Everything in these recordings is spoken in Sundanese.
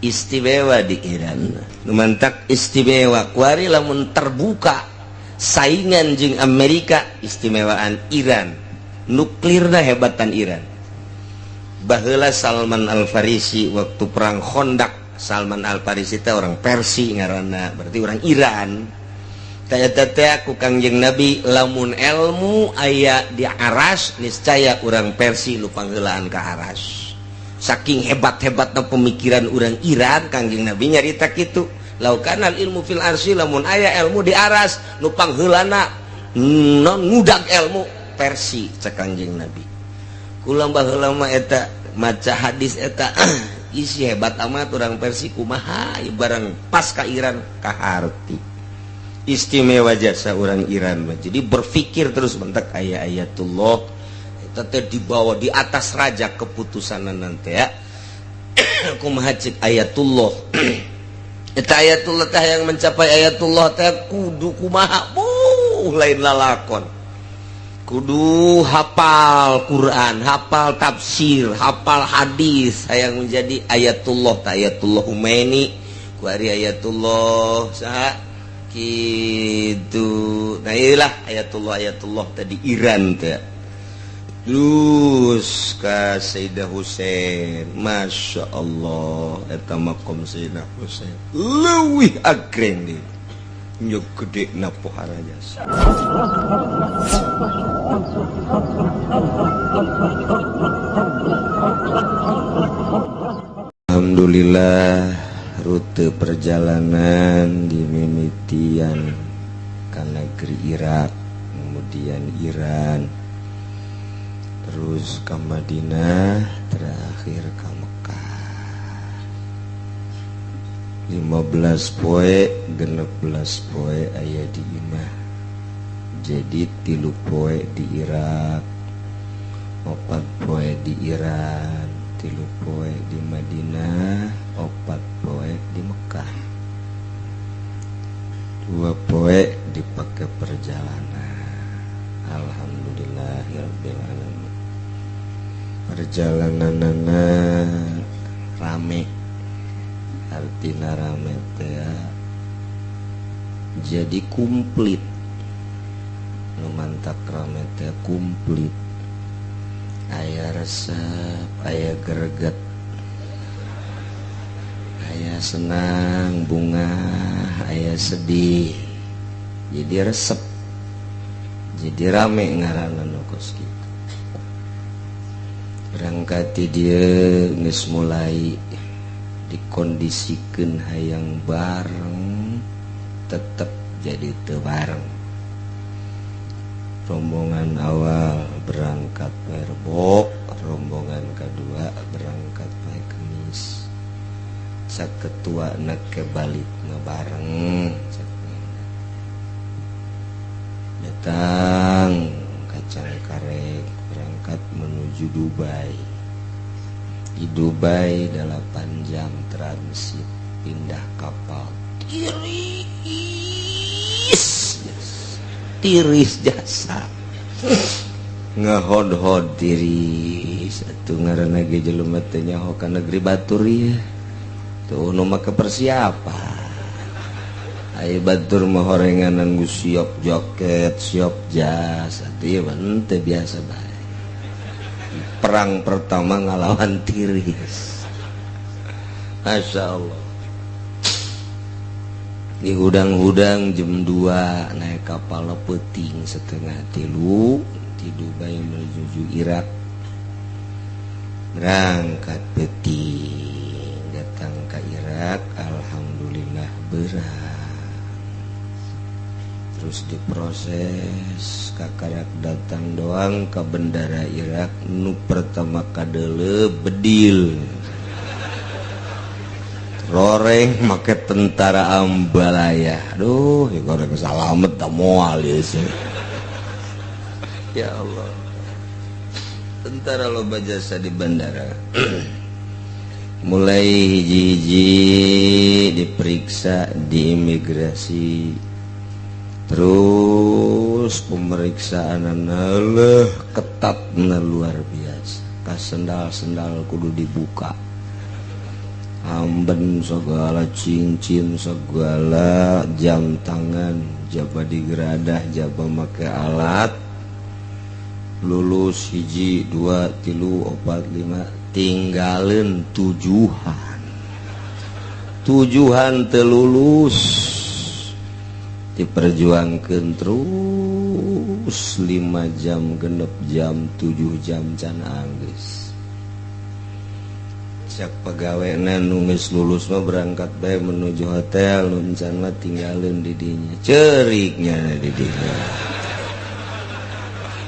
Istimewa di Iran. Nu mantak istimewa kuari lamun terbuka saingan jeung Amerika, istimewaan Iran, nuklirna hebatan Iran. Baheula Salman Al Farisi waktu perang Khandaq, Salman Al Farisi teh orang Persi ngaranna, berarti orang Iran. Taya teh ku Kangjeng Nabi, lamun ilmu aya di aras, niscaya orang Persi nu pangheulaan ka aras, saking hebat-hebatna pemikiran orang Iran. Kangjeng Nabi nyarita kitu, lau kanal ilmu fil arsy, lamun aya ilmu di aras, nu pangheulana non ngudag ilmu Persi, cek Kangjeng Nabi. Kula baheula mah eta maca hadis eta, isi hebat amat orang Persi, kumaha barang pas ka Iran kaharti istimewa jasa orang Iran mah. Jadi berpikir terus bentak aya ayatullah eta teh dibawa di atas raja keputusan nanti ya. Kumaha cek ayatullah eta? Ayatullah teh yang mencapai ayatullah teh kudu kumaha? Buh, lain lalakon, kudu hafal Quran, hafal tafsir, hafal hadis yang menjadi ayatullah teh. Ayatullah Khomeini kuari, ayatullah saha gitu. Nah, inilah ayatullah ayatullah tadi Iran teh. Terus ka Sayyidah Husain, Masya Allah, eta makom Sayyidina Husain leuwih agreng di nyuk gede na pohara jasa. Alhamdulillah, rute perjalanan di mimitian ke negeri Irak, kemudian Iran, terus ke Madinah, terakhir ke Mekah. 15 poe, 16 poe aya di imah. Jadi 3 poe di Irak, 4 poe di Iran, 3 poe di Madinah, 4 poe di Mekah, 2 poe dipakai perjalanan. Alhamdulillahirobbilalamin, perjalanan rame. Artinya rame teh jadi komplit. Nu mantak rame teh komplit, aya resep, aya greget, aya senang bunga, aya sedih, jadi resep, jadi rame ngaranna nu kos kitu. Berangkat ti dieu geus mulai dikondisikan hayang bareng, tetep jadi teu bareng. Rombongan awal berangkat Rebo, rombongan kedua berangkat poe Kemis. Cak ketua ke balik bareng, datang kacang karek berangkat menuju Dubai. Di Dubai 8 jam transit, pindah kapal, tiris tiris jasa, ngehod-hod tiris atuh ngaranna ge jelema teh nyaho ka negeri batur ieu tuh nu make persiapan. Ai batur mah horenganan geus siap jaket, siap jas, atuh ieu mah henteu, biasa bae. Perang pertama ngalawan tiris, Masya Allah. Di hudang-hudang jam 2 naik kapal, peting 2.30 di Dubai menuju Irak. Berangkat peting, datang ke Irak, alhamdulillah berat. Terus diproses, kakarak datang doang ke bendara Irak, nu pertama kadele bedil roreng make tentara ambalaya. Aduh ya, goreng salamet tak moal ya sih. Ya Allah, tentara loba jasa di bandara. Mulai hiji-hiji diperiksa di imigrasi, terus pemeriksaan leh ketat luar biasa, ka sendal-sendal kudu dibuka. Amben segala cincin segala jam tangan jaba digeradah jaba make alat lulus 1 2 3 4 5 tinggalin tujuhan telulus diperjuangkan terus 5 jam 6 jam 7 jam can anggeus. Cak pegawena nu geus lulus mah berangkat bae menuju hotel, nu encan mah tinggalin di dinya. Ceuriknya di dinya.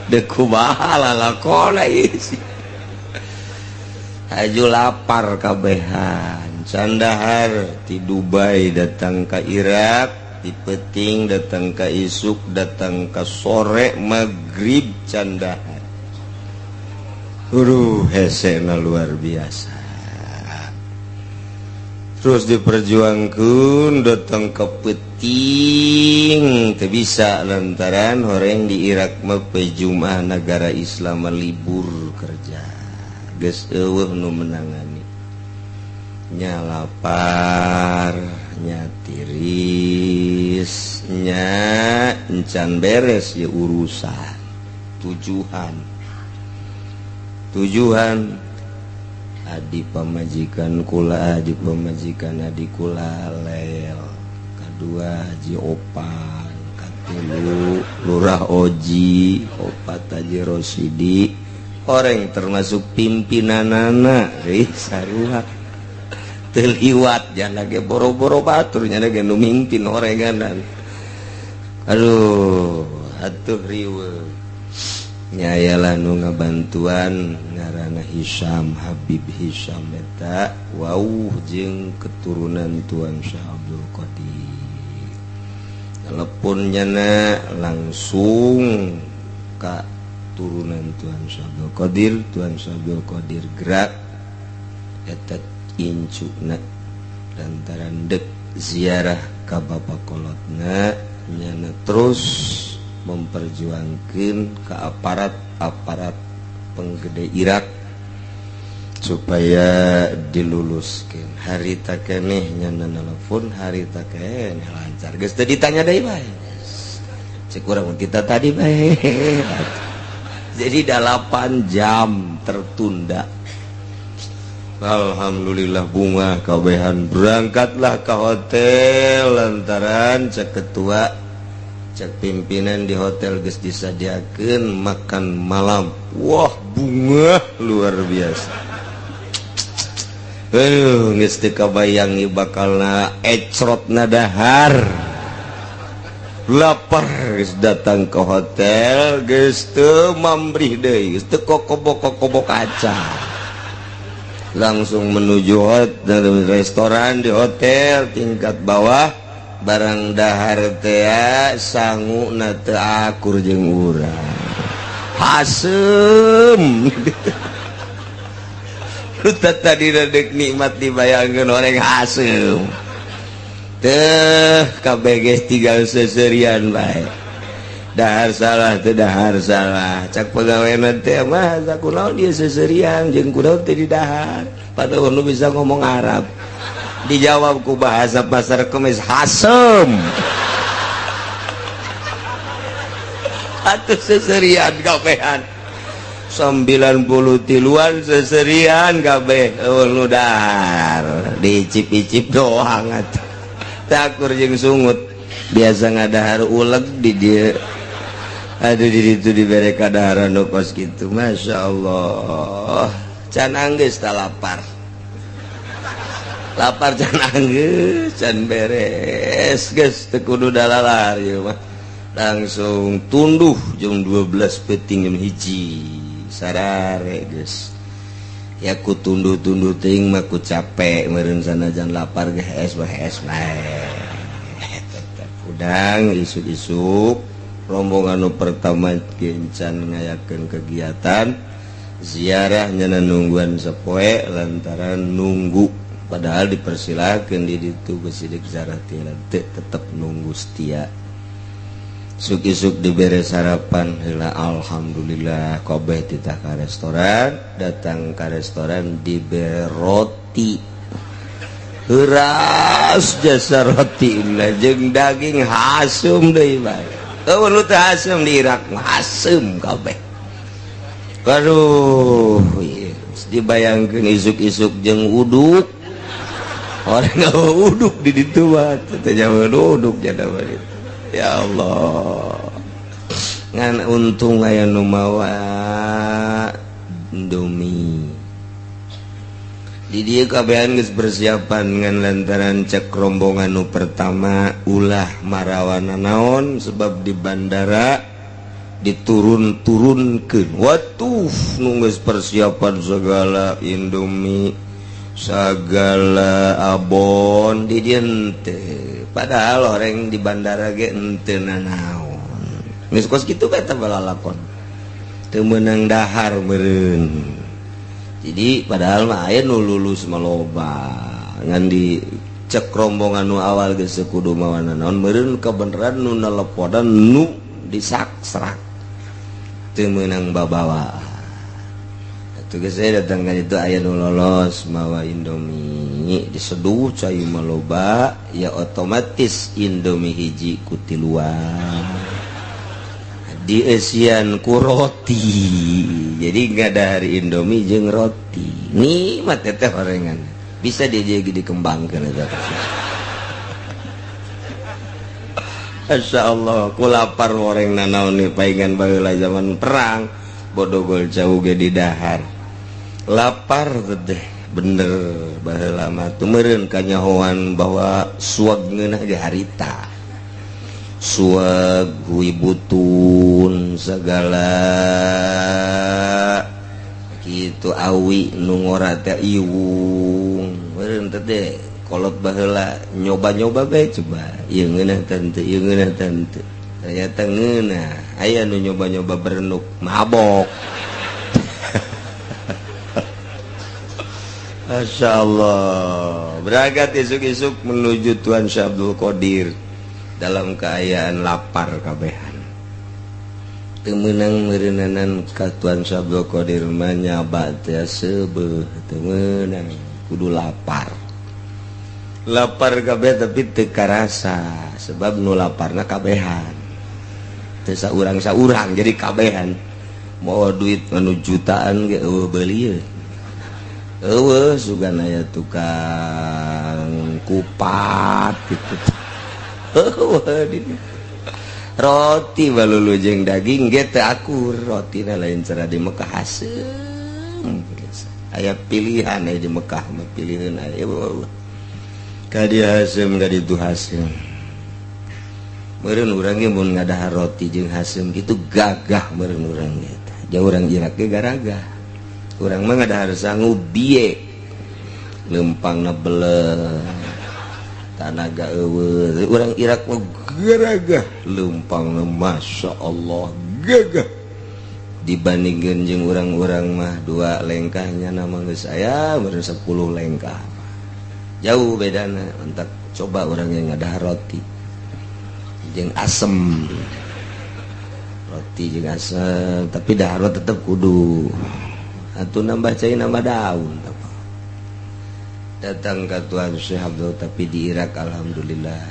Deuk kumaha lalakona ieu sih. Haju lapar kabehan. Can dahar ti Dubai datang ka Irak, ti peuting datang ka isuk, datang ka sore maghrib can dahar. Aduh, hesena luar biasa. Terus diperjuangkan datang ke peuting teu bisa lantaran horeng di Irak mah poe Jumat negara Islam libur kerja. Geus eueuh nu menangani. Nya lapar, nya tiris, nya encan beres ya urusan tujuhan. Tujuhan adi pamajikan kula, adi pamajikan adi kula lel, kadua Haji Opan, katilu Lurah Oji, opat Haji Rosidi, orang termasuk pimpinanana sarua teliwat jangan lagi boro-boro batur nya lagi nu mimpin orenganan. Aduh, atuh riweuh. Nyayalah nu ngabantuan ngaranna Hisam, Habib Hisam eta wauh jeung keturunan Tuan Syekh Abdul Qadir. Telepon nyana langsung ka turunan Tuan Syekh Abdul Qadir, Tuan Syekh Abdul Qadir gerak eta incuna lantaran dek ziarah ka bapa kolotna nyana terus memperjuangkan ke aparat-aparat penggede Irak supaya diluluskan. Harita keneh nyana nelfon, harita keneh lancar. Geus teu ditanya deui bae. Cek urang kita tadi bae. Jadi 8 jam tertunda. Alhamdulillah bunga kabehan berangkatlah ke hotel lantaran cek ketua cek pimpinan di hotel geus disadiakeun makan malam. Wah, bunga luar biasa. Aduh, geus teu kabayang ieu bakalna ecrotna dahar. Lapar geus datang ke hotel geus teu mambrih deui, geus teu kokobok-kokobok kaca. Langsung menuju hotel, restoran di hotel tingkat bawah. Barang dahar tea sangu na teu akur jeung urang hasem. Tadi dek nikmat dibayangkeun orang hasem teh kabeh geus tinggal seserian bae. Dahar salah teu dahar salah cak pegawena teh mah kunaon dia seserian jeung kunaon teu didahar padahal nu bisa ngomong Arab. Dijawab ku bahasa pasar kemis hasem. Atuh seserian kabehan 93-an seserian kabeh nu dahar diicip-icip doang atuh takur jeung sungut biasa ngadahar uleg di dieu. Aduh di ditu dibere kadaharan nu kos kitu masyaallah can anggeus ta lapar. Lapar can anggeus can beres geus teu kudu dalalar ieu mah. Langsung tunduh jam 12 peuting jam 1 sarare geus. Ya ku tunduh-tunduh teuing mah ku capek meureun sanajan lapar ge hees bae hees bae. Tetep udang isuk-isuk rombongan nu pertama gencan ngayakeun kegiatan ziarah nyana nungguan sapoe lantaran nunggu. Padahal dipersilakan di ditu besidik zarah teu tetep nunggu setia. Isuk-isuk dibere sarapan heula alhamdulillah kabeh titah ka restoran, datang ka restoran dibere roti. Heuras jasa roti jeung daging hasum deui bae. Eueuh nu teu hasum di Irak mah hasum kabeh. Aduh, dibayangkeun isuk-isuk jeung uduk. Orang uduk di ditu mah teh jauh uduk jada mah. Ya Allah. Ngan untung aya nu mawa Indomie. Di dieu kabehan geus persiapan ngan lantaran cek rombongan nu pertama ulah marawana naon sebab di bandara diturun-turunkeun. Watuh nu geus persiapan segala Indomie segala abon di dieu teh. Padahal orang di bandara ge henteu nanaon. Geus kos kitu bae teh balalakon. Teu meunang dahar meureun. Jadi padahal mah aya nu lulus mah loba. Ngan di cek rombongan nu awal geus kudu mawa nanaon meureun kebeneran nu neleponan nu disaksrak. Teu meunang babawa. Tugas saya datang kan itu aya nu lolos mawa Indomie diseduh cai mah loba ya otomatis Indomie hiji ku tiluan dieusian ku roti. Jadi nggak dari Indomie jeung roti nikmat teh horengan bisa dia jadi dikembangkan eta. Masya Allah ku lapar horeng nanaon nih paingan baheula zaman perang bodogol jauh ge di dahar lapar teh bener baheula mah teu meureun kanyahoan bahwa suag ngeunah ge harita suag huibutun segala kitu awi nu ngora teh iwung meureun teh kolot baheula nyoba-nyoba bae coba ieu ngeunah teh ieu ngeunah teh ternyata ngeunah aya nu nyoba-nyoba berenuk mabok. Masya Allah berangkat isuk-isuk menuju Tuan Syekh Abdul Qadir dalam keayaan lapar kabehan teu meunang meureunnanan ka Tuan Syekh Abdul Qadir mah nyaba teh seubeuh teu meunang kudu lapar lapar kabeh tapi teu karasa sebab nu laparna kabehan teu saurang-saurang jadi kabehan mawa duit anu jutaan ge eueuh beulieun eueuh sugan aya tukang kupat gitu. Eueuh roti balulu jeung daging ge teu akur rotina lain cara di Mekah haseum aya pilihan aya di Mekah mah pilihan aya ka dieu haseum ka ditu haseum meureun urang ge mun ngadahar roti jeung haseum kitu gagah meureun urang ge teh jauh urang Irak ge garagah urang mah ngadahar sangu biye lempangna beleuh tanaga eueuh urang Irak mah garagah lempangna Masya Allah gagah dibandingkeun jeung urang-urang mah dua lengkahnya nama geus aya meureun 10 lengkah jauh bedana entak coba urang yang ngadahar roti jeung asem roti jeung asem tapi dahar tetep kudu atuh nambah cai nambah daun datang ke Tuan Syekh Abdul tapi di Irak alhamdulillah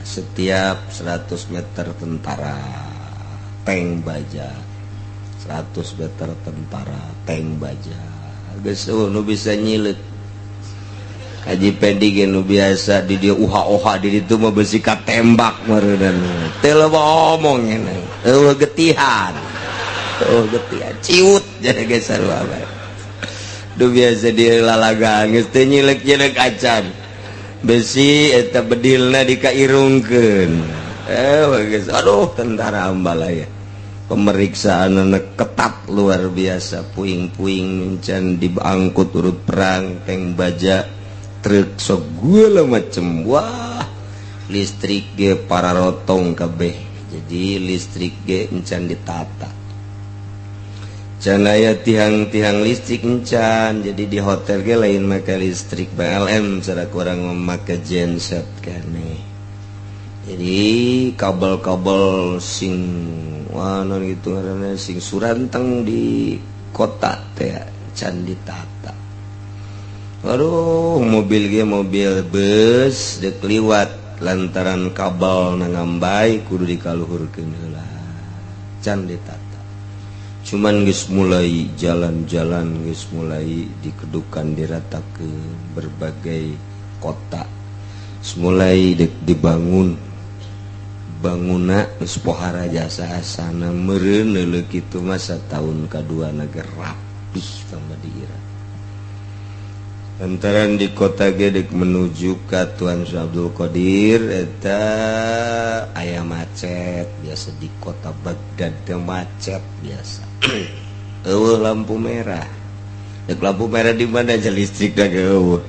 setiap 100 meter tentara tank baja 100 meter tentara tank baja geus nu bisa nyileut Haji Pendi ge nu biasa di dieu uha-uha di ditu mah besi katembak meureunna teu loba omong nya eueuh getihan eueuh getihan ciut jadi ge sarua bae du biasa di lalagaan geus teu nyilek-nyilek acan besi eta bedilna dikairungkeun geus aduh tentara ambalaya pemeriksaan anak ketat luar biasa puing-puing encan diangkut urut perang tank baja truk segala macem wah listrik ge para rotong kabeh jadi listrik ge encan ditata can aya tiang-tiang listrik encan jadi di hotel ge lain make listrik PLN secara kurang memakai genset kene jadi kabel-kabel sing wah non gitu ngaranna sing suranteng di kota teh can ditata. Aduh, mobil ge mobil bus dek liwat lantaran kabel na ngambay kudu dikaluhurkeun heula, can ditata. Cuman geus mulai jalan-jalan, geus mulai dikedukan, diratakeun berbagai kota. Geus mulai dek dibangun banguna, geus pohara jasa asana meureun leuleuh kitu masa tahun kadua ge rapih tambah di Irak. Lantaran di kota Gedek menuju ke Tuan Abdul Qadir eta aya macet biasa. Di kota Baghdad teh macet biasa, euweuh lampu merah. Dek lampu merah di mana aja, listrik da euweuh,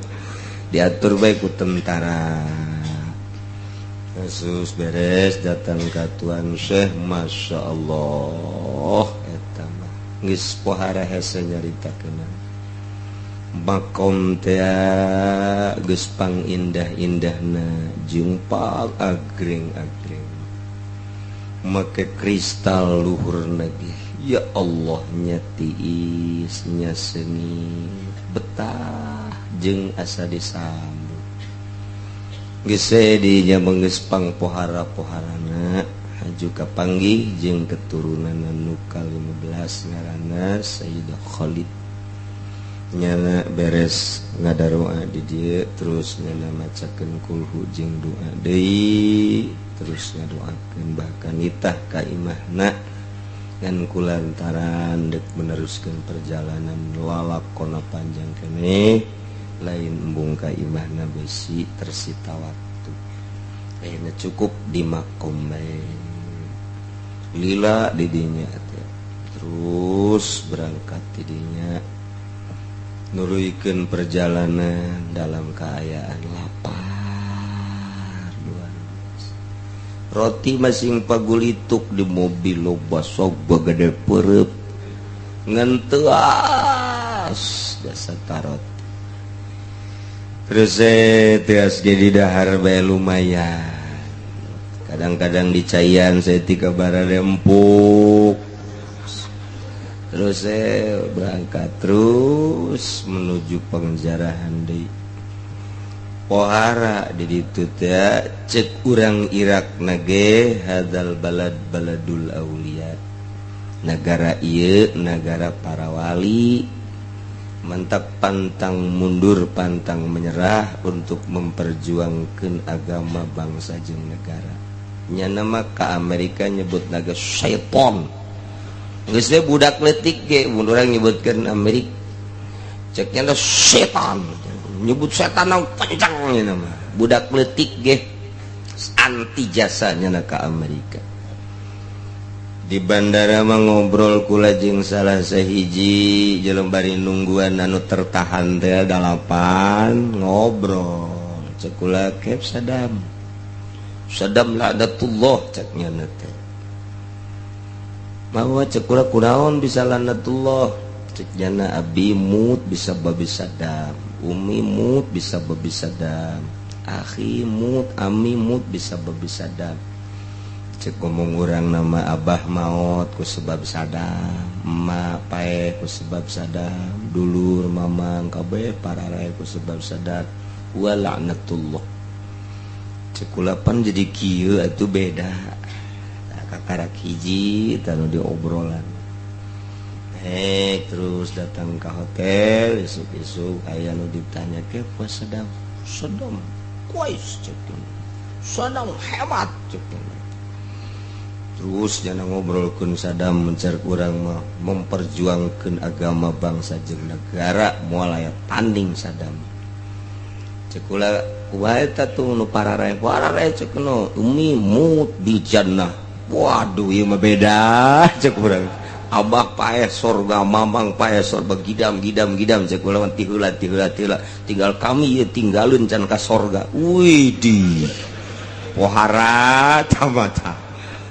diatur bae ku tentara khusus. Beres datang ke Tuan Syekh, Masya Allah, eta mah geus pohara hese nyaritakeun. Makom teh geus pang indah-indahna jeung pang agreng-agreng, make kristal luhurna ge, ya Allah, nya tiis nya seungit, betah jeung asa disambut. Geus dinya geus pang pohara-poharana, haju kapanggih jeung keturunan nu ka-15 ngaranna Sayyidah Khalid. Nyana beres ngadaroa di dieu, terus nyana macakeun kulhu jeung doa deui, terus ngadoakeun, bahkan nitah ka imahna ngan kulantaran dek meneruskeun perjalanan lalakona panjang keneh, lain embung ka imahna besi tersita waktu. Ayeuna cukup di makom bae, lila di dinya teh. Terus berangkat di dinya, nuluykeun perjalanan dalam keadaan lapar luar biasa. Roti masing pagulituk di mobil loba, sok gede perep ngenteas jasa tarot. Terus tias jadi dahar bae lumayan, kadang-kadang dicaian saya tiga barade empuk. Terus saya berangkat terus menuju penjarahan di pohara di ditu teh. Cek urang Irak nage, hadzal balad baladul auliya, negara ieu negara para wali. Mantap, pantang mundur, pantang menyerah untuk memperjuangkan agama, bangsa jeung negara. Nya nama ka Amerika nyebut naga syaiton. Geus we budak leutik ge mun urang nyebutkeun Amerika, ceknya setan, nyebut setan nang kencang nya nama budak leutik ge anti jasanya ka Amerika. Di bandara mah ngobrol kula jeung salah sahiji jelema bari nungguan anu tertahan teh dalapan ngobrol. Cek kula, "Kep Saddam? Saddam laknatullah," cek nya teh. Bahwa cek kula, "Kunaon bisa laknatullah?" Cek nyana, "Abi mut bisa babi Saddam, umi mut bisa babi Saddam, akhi mut, ami mut bisa babi Saddam." Cek ngomong urang nama, "Abah maot ku sebab Saddam, emak paeh ku sebab Saddam, dulur mamang kabeh pararae ku sebab Saddam, wa laknatullah." Cek kula, "Pan jadi kieu atuh beda." Kakarak hiji tanu di obrolan. Eh, terus datang ke hotel, isuk-isuk aya nu ditanya ke puas Saddam. "Saddam kuais," cek, "Saddam hebat," cek. Terus jangan ngobrolkeun Saddam, mencar kurang mah memperjuangkan agama, bangsa jeung negara, moal aya tanding Saddam. Cek kula, "Kumaha eta tuh nu pararae?" "Pararae," cek, "nu umi mut di jannah." Waduh, ieu mah beda, cek urang. "Abah paeh sorga, mamang paeh sorga, gidam gidam gidam," cek kula, "ti heula ti heula ti heula, tinggal kami ieu tinggalun can ka sorga." Widih, pohara tamata.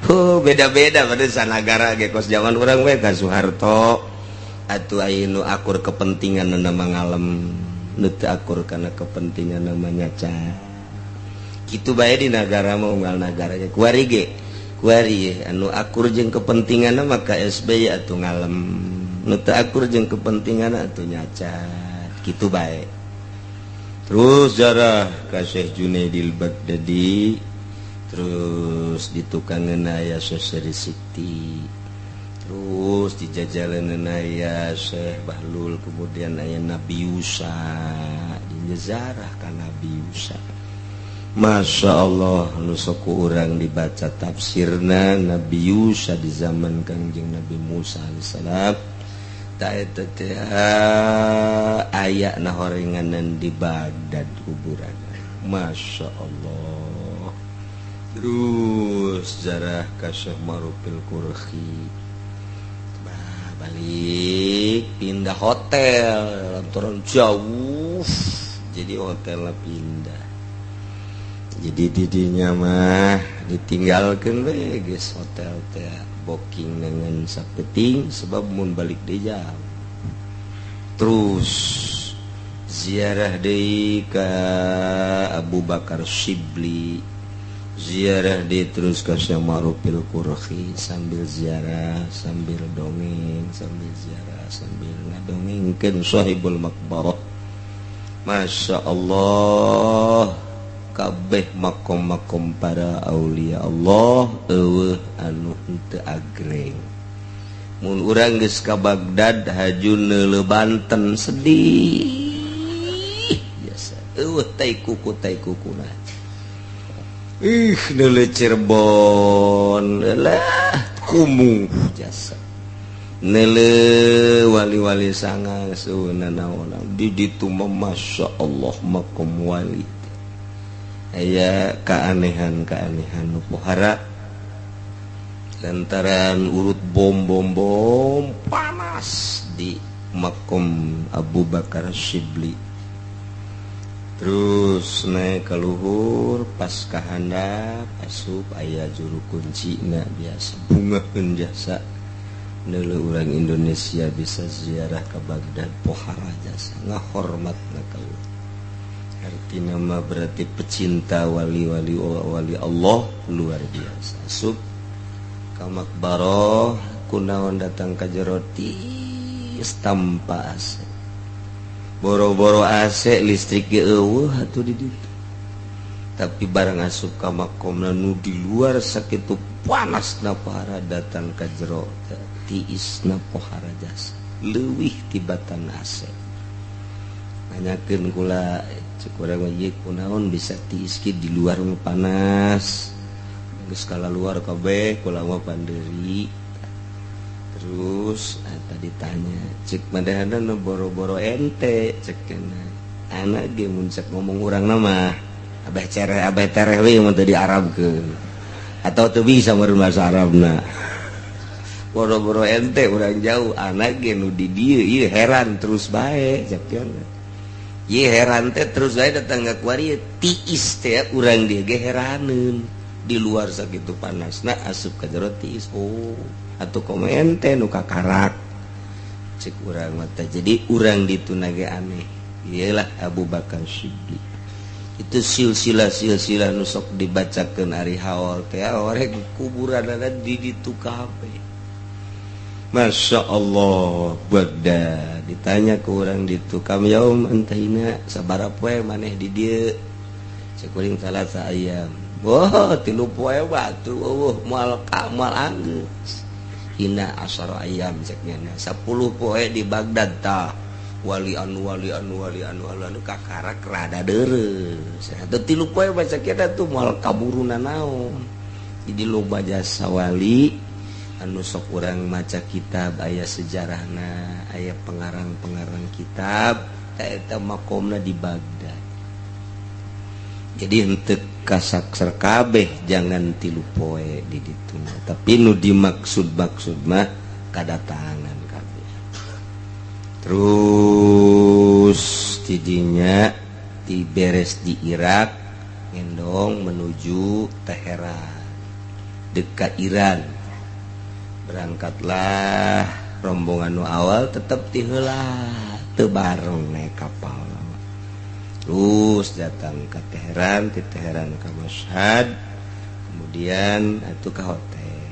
Huh, beda-beda pada sanagara ge, kos zaman urang we ka Soeharto atuh. Aya nu akur kepentingan nama ngalem, nu teu akur kana kepentingan namanya ca kitu bae. Di nagara mah unggal nagara ge kuari ge kuari anu akur jeung kepentingan maka SBY atuh ngalem, nu teu akur jeung kepentingan atuh nyacat, kitu bae. Terus jarah ka Syekh Junaidil Baghdadi, terus ditukangeun aya Syekh Siti, terus dijajaleun aya Syekh Bahlul, kemudian aya Nabi Yusa, dijarah ka Nabi Yusa. Masya Allah, nu sok ku urang dibaca tafsirna Nabi Yusa di zaman Kangjeng Nabi Musa alaihissalam. Ta eta teh aya na horenganan di Baghdad kuburan. Masya Allah. Terus jarah ka Syekh Ma'rufil Qurhi. Bah, balik pindah hotel lantaran jauh, jadi hotelnya pindah. Jadi didinya mah ditinggalkan we geus hotel teh, booking dengan sapeting sebab mun balik deui jauh. Terus ziarah deui ka Abu Bakar Shibli, ziarah deui terus ka Syekh Ma'rufil Qurhi, sambil ziarah sambil dongeng, sambil ziarah sambil ngadongengkeun sahibul maqbarah. Masya Allah, kabeh makom-makom para aulia Allah eueuh anu henteu agreng. Mun urang geus ka Baghdad haju neuleuh Banten sedih biasa, eueuh tai kuku tai kukuna. Ih, neuleuh Cirebon lah kumuh jasa, neuleuh wali-wali sanga seueuna naon di ditu mah. Masya Allah, makom wali aya keanehan-keanehan nu pohara lantaran urut bom bom bom panas di makom Abu Bakar Shibli. Terus naik ke luhur pas kahandap asup aya juru kunci na biasa bungaheun jasa. Neuleuh urang Indonesia bisa ziarah ke Baghdad pohara jasa, ngahormatna ka urang. Artina mah berarti pecinta wali-wali wali Allah luar biasa. Asup ka makbaroh kunaon datang ka jero tiis tanpa AC. Boro-boro AC, listrik ge eueuh atuh di ditu. Tapi barang asup ka makomna nu di luar sakitu panasna pohara, datang ka jero tiisna pohara jasa, leuwih tibatan AC. Nanyakeun kula, cek urang mah, ieu kunaon bisa tiis kieu, di luar mah panas, geus luar kabeh kula mah panderi. Terus tadi tanya cek madahana nu boro-boro ente, cek anak ge mun cek ngomong urang nama abeh cereh abeh tereh we mun teu diarabkeun atau teu bisa meureun bahasa Arabna. Boro-boro ente urang jauh, anak ge nu di dieu ieu heran terus bae, cek. Ieu heran teh terus bae datang ka kuari tiis teh, urang dieu ge heraneun, di luar sakitu panasna asup ka jero tiis. Oh, atuh komo ente nu kakarak, cek urang mah. Jadi urang dituna ge aneh. Iyalah Abu Bakar Shibli itu silsilah silsilah nu sok dibacakeun ari haul teh, orek kuburan ada di ditu kabeh. Masya Allah. Baghdad ditanya ke orang ditu, kam yaum antahina, sabaraha poe maneh di dieu? Cek kuring, salasa ayam. Wah, 3 poe batu eueuh moal ka moal anggeus. Hina asyara ayam, cek nya 10 poe di Baghdad tah wali anu wali anu wali anu wali anu kakarak rada dereus. Atuh 3 poe baca kita tuh moal kaburuna naon. Jadi loba jasa wali anu sok urang maca kitab aya sejarahna, aya pengarang-pengarang kitab eta makomna di Baghdad. Jadi henteu kasakser kabeh jangan 3 poe di ditu, tapi nu dimaksud-maksud mah kadatangan kabeh. Terus tidinya diberes di Irak ngendong menuju Teheran dekat Iran. Berangkatlah rombongan nu awal tetap ti heula, teu bareng naik kapal. Terus datang ke Teheran, di Teheran ke Mashhad, kemudian itu ke hotel.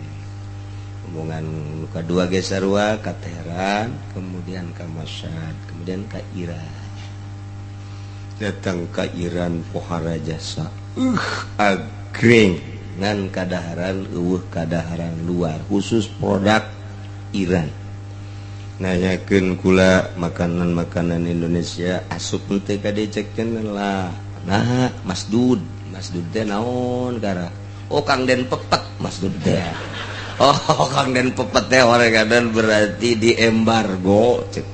Rombongan nu kadua ge sarua ke Teheran, kemudian ke Mashhad, kemudian ke Iran. Datang ke Iran pohara jasa, agreng ngan kadaharan euweuh, kadaharan luar khusus produk Iran. Nanyakeun kula, makanan-makanan Indonesia asup henteu ka dieu? Cek lah. Nah, masdud, masdud teh naon kara? Oh, Kang Den pepet masdud teh. Oh, Kang Den pepet teh orang kadang berarti di embargo cek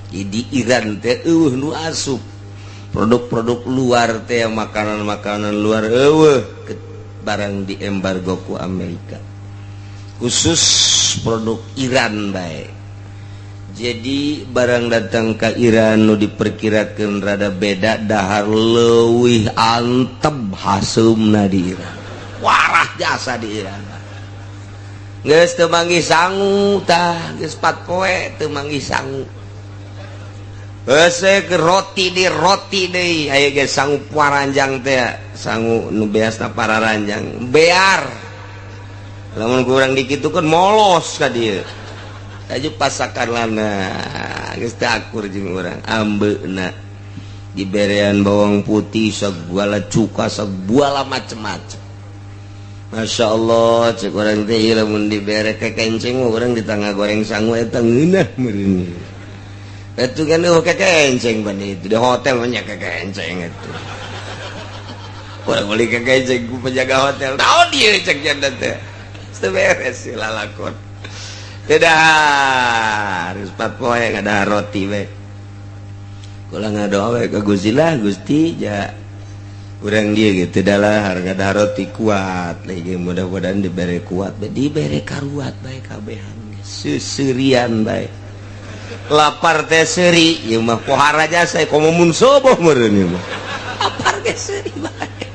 di Iran teh, euweuh nu asup produk-produk luar teh, makanan-makanan luar euweuh, barang di embargo ku Amerika, khusus produk Iran baik. Jadi barang datang ke Iran nu diperkirakan rada beda, dahar leuwih antep haseumna di Iran, warah jasa di Iran. Geus teu manggih sangu tah, geus 4 poe teu manggih sangu. Hese ke roti di roti deui, aya ge sangu paranjang teh, sangu nu beasna pararanjang bear, lamun kurang dikitukeun molos ka dieu. Aju pasakan lana geus teu akur jeung urang, ambeuna diberean bawang putih segala, cuka segala, macem-macem. Masya Allah, cek urang teh, lamun dibere kekenceng urang di tengah goreng sangu eta ngeunah meureun. Itu kan oh kekenceng ban itu di hotel banyak kekenceng itu. Urang beli kekenceng ku penjaga hotel. Naon dia cek janda teh. Teu beres sih lalakon. Tidak harus 4 poe ada roti we. Kula ngadoa we ka Gusti lah, Gusti ja urang dia gitu adalah harga dah roti kuat lagi, mudah-mudahan diberi kuat bae, dibere karuat bae kabehan, seserian bae, lapar teh seuri. Ieu mah pohara jasa, komo mun soboh meureun ieu mah lapar ge seuri bae.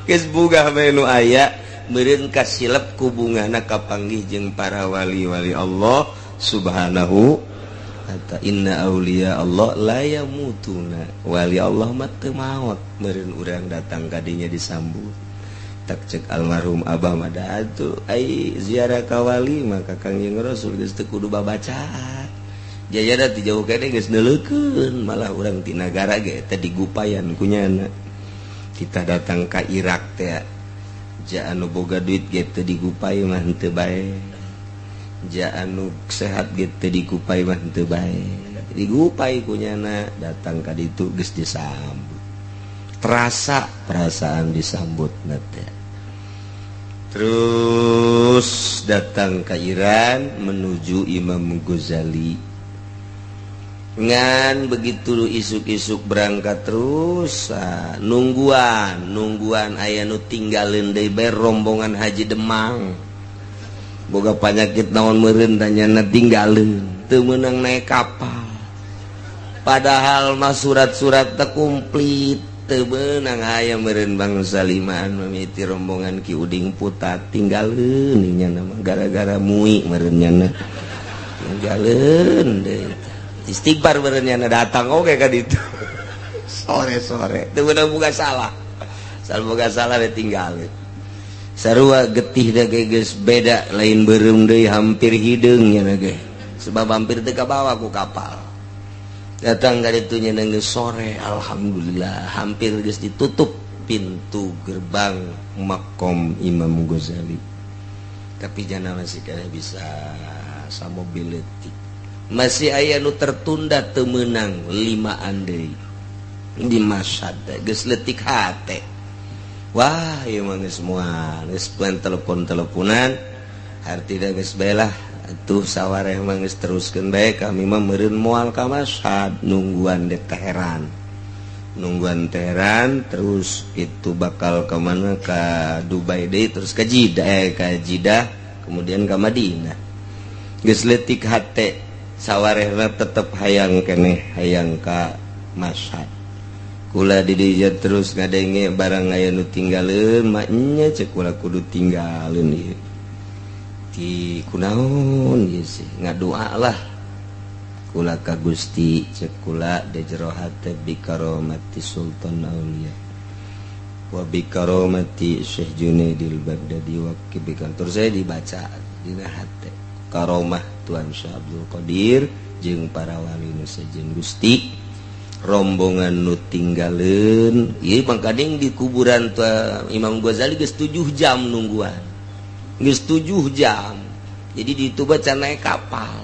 Geus bugah bae nu aya meureun, kasilep ku bungahna kapanggih jeung para wali-wali Allah Subhanahu. Kata inna auliya Allah la yamutuna, wali Allah mah teu maot meureun. Urang datang kadinya disambut. Tak cek almarhum Abah mah atuh ai ziarah ka wali maka Kangjeng Rasul geus teu kudu babacaan jaya da ti jauh kene geus neuleukeun, malah urang ti nagara ge teh digupayan kunyana. Kita datang ka Irak teh ja anu boga duit ge teu digupai mah henteu bae, ja anu sehat gitu digupai mah teu bae, digupai kunyana. Datang ka ditu geus disambut, terasa perasaan disambut teh. Terus datang ke Iran menuju Imam Ghazali, ngan begitu isuk-isuk berangkat terus, ah, nungguan nungguan aya nu tinggalin deui bae rombongan haji Demang, boga panyakit naon meureun, tanyana tinggalin, teu meunang naik kapal, padahal mah surat-surat teh komplit, teu meunang. Aya meureun bangsa limaan mimiti rombongan Ki Uding Putat, tinggalin nya mah gara-gara mui meureun nya, tinggalin deui. Istighfar meureun nya, datang oge ka ditu sore-sore teu meunang, boga salah, salah boga salah we tinggalin. Sarua getih da ge geus beda, lain beureum deui, hampir hideung nya ge, sebab hampir teu kabawa ku kapal. Datang ka ditu nya geus sore, alhamdulillah hampir geus ditutup pintu gerbang makom Imam Ghazali, tapi jana masih kena bisa samobil leutik, masih aya nu tertunda, teu meunang limaan deui di Masyhad. Geus leutik hate, wah ieu mah geus moal geus plan telepon-teleponan, hartina geus bae lah atuh, sawareh mah geus teruskeun bae, kami mah meureun moal ka Masyhad, nungguan di Teheran, nungguan Teheran. Terus itu bakal ke mana? Ke Dubai deui, terus ke Jeddah, ke Jeddah, kemudian ke Madinah. Geus leutik hate, sawarehna tetep hayang keneh, hayang ka Masyhad. Kula di dieu terus ngadenge barang aya nu tinggaleun, maknya cek kula kudu tinggaleun ieu di kunaon ieu sih. Ngadoa lah kula ka Gusti, cek kula di jero hate, bi karomati Sultan Aulia wa bi karomati Syekh Junaidil Baghdadi wa kibikan. Terus saya dibaca dina hate karomah Tuan Syekh Abdul Qadir jeung para wali nu sejen. Gusti, Rombongan nu tinggaleun ieu mangkading di kuburan tua Imam Ghazali geus 7 jam nungguan. Geus 7 jam. Jadi di itu baca naik kapal.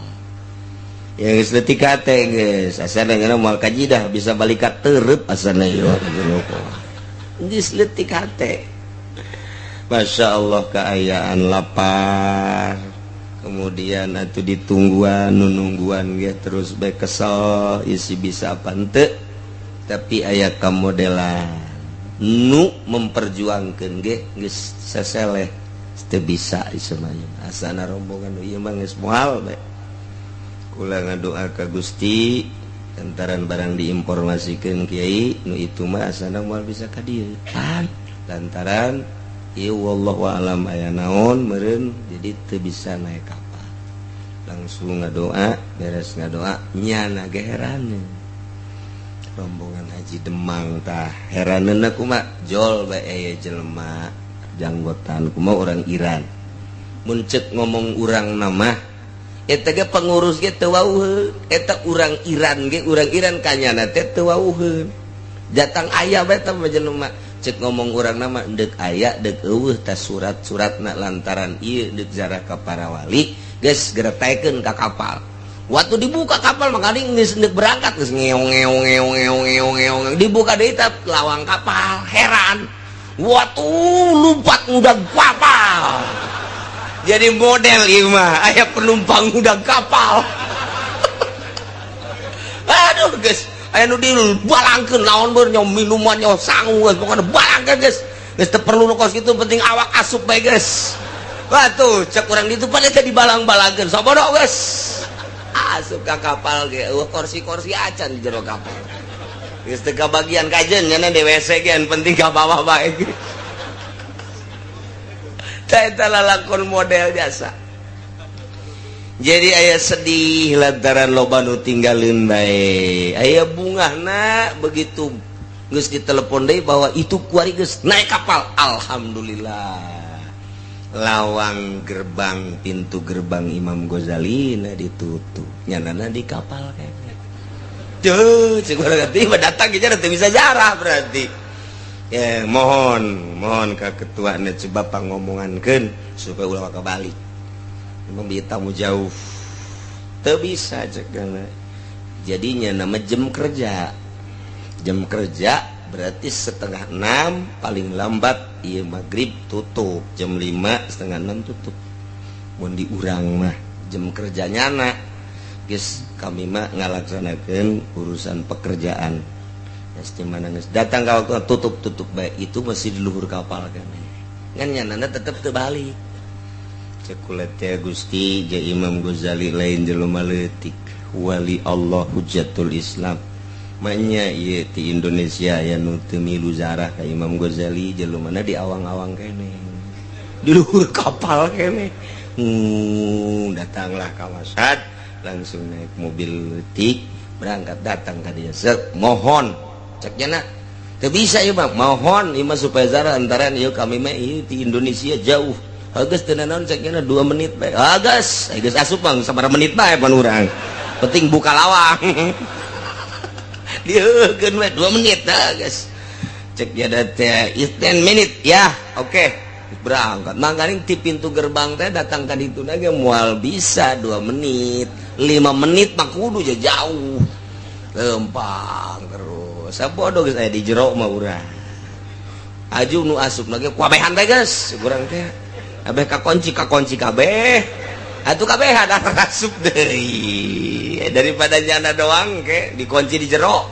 Ya geus leutik hate geus asana ngana moal kajidah bisa balik ka tereup asana ieu. Geus leutik hate. Masya Allah keayaan lapar. Kemudian atuh ditungguan nunungguan ge terus bae kesel isi bisa apa henteu. Tapi aya kamodelan nu memperjuangkeun ge geus seseleh teu bisa ieu mah. Asana rombongan nu ieu mah geus moal bae. Kula ngadoa ka Gusti lantaran barang diinformasikeun kiai nu itu mah asana moal bisa ka dieu. Pan lantaran ieu wallahu alam aya naon meureun jadi teu bisa naik kapal. Langsung ngadoa, beres ngadoa nyana ge heraneun. Rombongan Haji Demang tah heraneunna kumaha jol bae aya jelema janggotan kumaha orang Iran. Mun ceuk ngomong urang nama eta ge pengurus ge teu wauheun, eta urang Iran ge urang Iran kanyana teh teu wauheun. Datang aya bae teh jelema cek ngomong urang nama deuk aya deuk eueuh tah surat-suratna lantaran ieu deuk zarah ka para wali geus geretaikeun ka kapal. Waktu dibuka kapal maka geus deuk berangkat geus ngeong ngeong ngeong ngeong ngeong ngeong dibuka deui tah lawang kapal heran. Waktu lompat ngudag kapal. Jadi model ieu mah aya penumpang ngudag kapal. Aduh geus aya nu dibalangkeun naon beur nyaw minuman nyaw sangu geus pokona balangkeun geus. Geus teu perlu nu kos kitu penting awak asup bae geus. Watuh cek urang ditu pada teh dibalang-balangkeun sabodo geus. Asup ka kapal ge eueuh kursi-kursi acan di jero kapal. Geus teu kabagian kajen nya di WC ge penting ka bawah bae. Tah eta lalakon model jasa. Jadi aya sedih lantaran loba nu tinggalin bae. Aya bungahna begitu geus ditelepon deui bahwa itu kuari geus naik kapal. Alhamdulillah. Lawang gerbang pintu gerbang Imam Ghazali na ditutup. Nyanana di kapal kayaknya. Tuh, cek urang teh datang ge teu bisa jarah berarti. Ya, mohon, mohon ka ketuana coba pangomongankeun supaya ulah kebalik. Memang tamu jauh teu bisa cek jadinya nama jam kerja. Jam kerja berarti 5:30 paling lambat iya maghrib tutup jam 5 5:30 tutup. Mun diurang mah jam kerjanya na geus kami mah ngalaksanakeun urusan pekerjaan. Geus di mana geus datang ka waktu tutup-tutup bae itu masih di luhur kapal kan. Ngan nyanana tetep teu balik. Cekulet teh Gusti ja Imam Ghazali lain jelema leutik wali Allah hujjatul Islam. Manya ieu ti Indonesia aya nu teu milu zarah ka Imam Ghazali jelema di awang-awang kene. Di luhur kapal kene. Datanglah ka Masyhad langsung naik mobil leutik berangkat datang ka dieu. Sek mohon cek nya teu bisa ieu mah mohon ieu mah supaya zarah antaran ieu kami mah ieu ti Indonesia jauh. Geus teu nanaon cek nya 2 menit bae. Geus, geus asup bang sabaraha menit bae pan urang. Penting buka lawang. Dieukeun we 2 menit dah geus. Cek nya teh 10 menit ya. Oke. Berangkat. Mangkaning ti pintu gerbang teh datang ka ditu ge moal bisa 2 menit. 5 menit mah kudu jauh. Lempang terus. Sabodo geus aya di jero mah urang. Aju nu asup lagi kuabehan teh geus urang teh. Kabeh kakunci kakunci kabeh. Atuh kabeh ada asup deui. Daripada nyana doang ke dikunci di jero.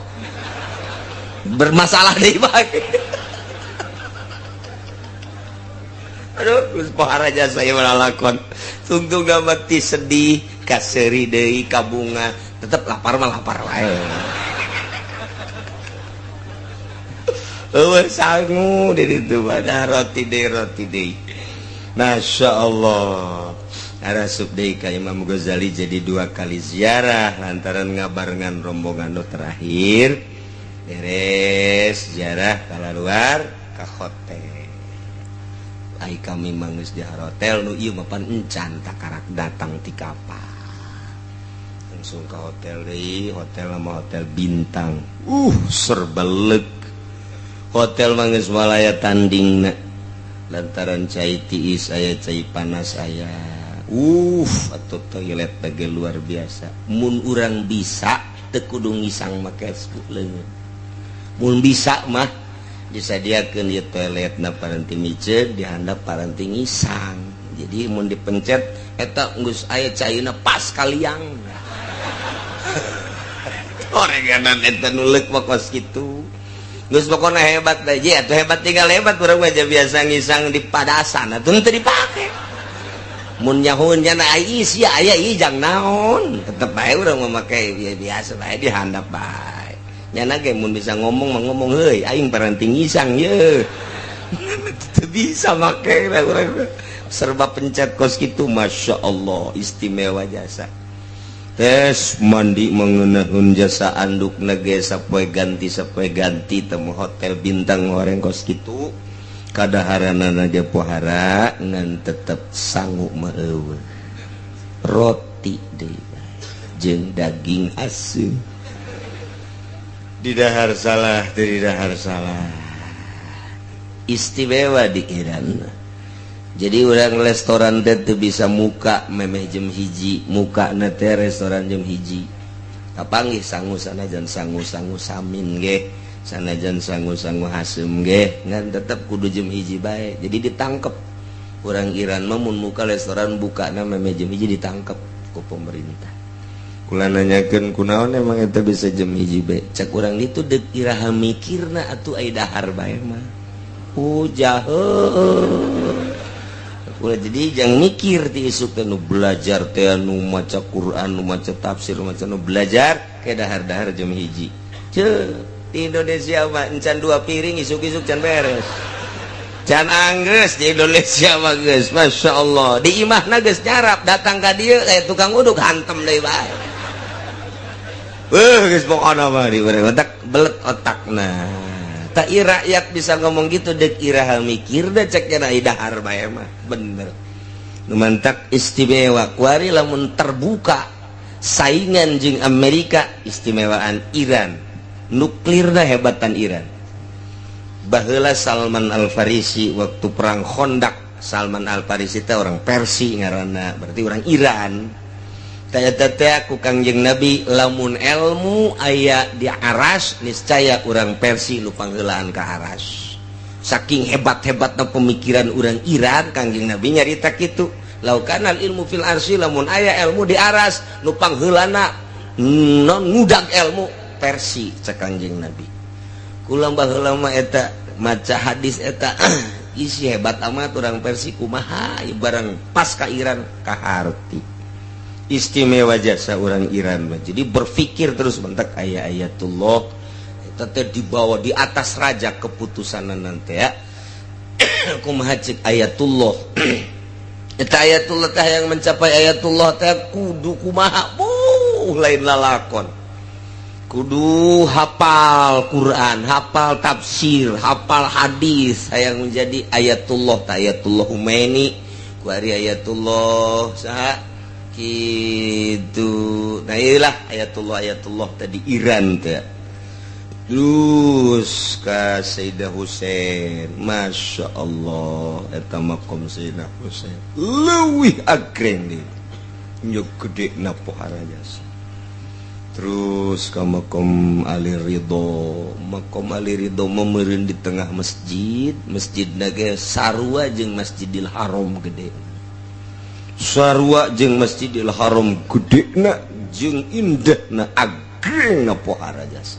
Bermasalah deui bae. Aduh, geus pohara jasa ieu lalakon. Tungtung mati sedih, kaseuri deui kabunga, tetep lapar mah lapar wae. Eueuh sangu di ditu mah roti deui. Masya Allah. Arasup deui ka Imam Ghazali jadi 2 kali ziarah lantaran ngabarengan rombongan nu terakhir beres ziarah kalaluar ka hotel. Ai kami mah geus di hotel nu ieu mah pan encan takarak datang ti kapal. Langsung ke hotel deui, hotel sama hotel bintang. Serba leuk. Hotel mah geus malaya tandingna. Lantaran cai tiis aya, cai panas aya. Atau toilet bagi luar biasa. Mun urang bisa teu kudu ngisang make leungeun. Mun bisa mah disadiakeun ieu toilet na paranti miceun, dihandap paranti ngisang. Jadi mun dipencet eta geus aya caina pas kaliang. Oreganan eta nu leuk mah kos kitu. Geus pokona hebat teh, atuh hebat tinggal hebat, urang mah biasa ngisang di padasan atuh teu dipake. Mun nyahoeun nya ai sia aya ieu jang naon, tetep bae urang mah make biasa bae dihandap bae. Nyana ge mun bisa ngomong mah ngomong, heuy aing paranti ngisang ye. Teu bisa make urang serba pencet kos kitu, Masya Allah istimewa jasa. Tes mandi mengeunahun jasa, anduk nage sapoe ganti temu hotel bintang goreng kos kitu kadaharanana ge pohara ngan tetep sangu mah eueuh. Roti deui jeung daging aseum. Didahar salah, teu didahar salah. Istimewa di Iran. Jadi orang restoran teh teu bisa muka memeh jam 1, muka teh restoran jam 1. Kapanggih sangu sanajan sangu-sangu samin ge, sanajan sangu-sangu haseum ge, ngan tetep kudu jam 1 bae. Jadi ditangkep. Orang Iran mah mun muka restoran bukana memeh jam 1 ditangkep ku pemerintah. Kula nanyakeun kunaon emang eta bisa jam 1 bae. Cek urang ditu deuk iraha mikirna atuh ai dahar bae mah. Jahe. Ulah jadi jangan mikir ti isuk teh nu belajar teh nu maca Quran, nu maca tafsir, nu maca nu belajar ke dahar-dahar jam 1. Ceu, di Indonesia mah encan 2 piring isuk-isuk can beres. Can anggeus di Indonesia mah geus, Masya Allah. Di imahna geus nyarap, datang ka dieu kayak tukang uduk hantem deui bae. Geus pokona mah di otak belet otakna. Tak rakyat bisa ngomong gitu dek iraha mikir deh cek nya dahar bae mah bener. Nu mantak istimewa kuari lamun terbuka saingan jeung Amerika istimewaan Iran. Nuklirna hebatan Iran. Baheula Salman Al-Farisi waktu perang Khandaq, Salman Al-Farisi teh orang Persi ngaranna, berarti orang Iran. Teh teh ku Kangjeng Nabi lamun ilmu aya di aras niscaya urang Persi nu pangheulaan ka aras. Saking hebat-hebatna pemikiran urang Iran, Kangjeng Nabi nyarita kitu. Laukanal ilmu fil arsy, lamun aya ilmu di aras nu pangheulana non ngudag ilmu Persi cek Kangjeng Nabi. Kula baheula mah eta maca hadis eta isi hebat amat urang Persi kumaha barang pas ka Iran kaharti. Istimewa jasa orang Iran mah. Jadi berpikir terus bentak aya ayatullah eta teh dibawa di atas raja keputusan nanti ya. Kumaha cek ayatullah. Eta ayatullah teh yang mencapai ayatullah teh kudu kumaha buh lain lalakon. Kudu hafal Quran, hafal tafsir, hafal hadis yang menjadi ayatullah teh ayatullah Khomeini, ku ari ayatullah saha gitu. Nah inilah ayatullah ayatullah tadi Iran teh. Terus ka Sayyidah Husain, Masya Allah eta makom Sayyidah Husain leuwih agreng deui nyuk gede na pohara jasa. Terus ka makom Ali Ridho, makom Ali Ridho memeureun di tengah masjid, masjidna ge sarua jeung Masjidil Haram gede. Sarua jeung Masjidil Haram gedena jeung indahna agrengna pohara jasa.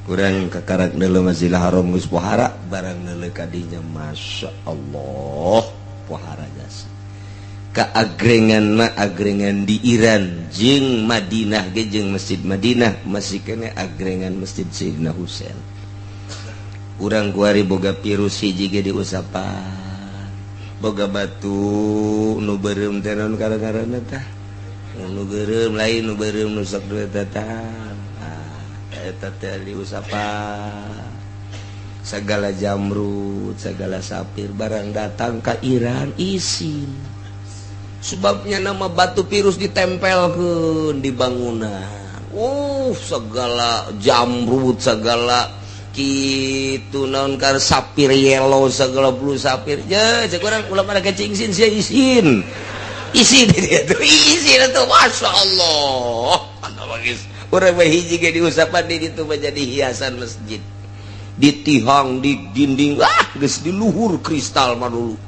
Kurang kakarak neuleuh Masjidil Haram geus pohara, barang neuleuh ka dinya Masya Allah pohara jasa. Kaagrengan mah agrengan di Iran jeung Madinah ge jeung Masjid Madinah masih kene agrengan Masjid Sayyidina Husain. Urang kuari boga virus hiji ge diusapan. Boga batu nu beureum teh naon karang-karangna tah. Nu beureum lain nu beureum nu sok duit teh tah. Eta teh diusapan. Segala jamrut, segala sapir barang datang ka Iran isin. Sebabnya nama batu pirus ditempelkeun di bangunan. Segala jamrut, segala kitu naon kar sapir yellow, segala blue sapir. Ya, cek urang ulah pada kecingsin sia isin. Isin dia tuh, isin tuh, Masya Allah. Bagus. Urang mah hiji ge diusapan di ditu mah jadi hiasan masjid. Di tihang, di dinding, ah geus di luhur kristal mah dulu.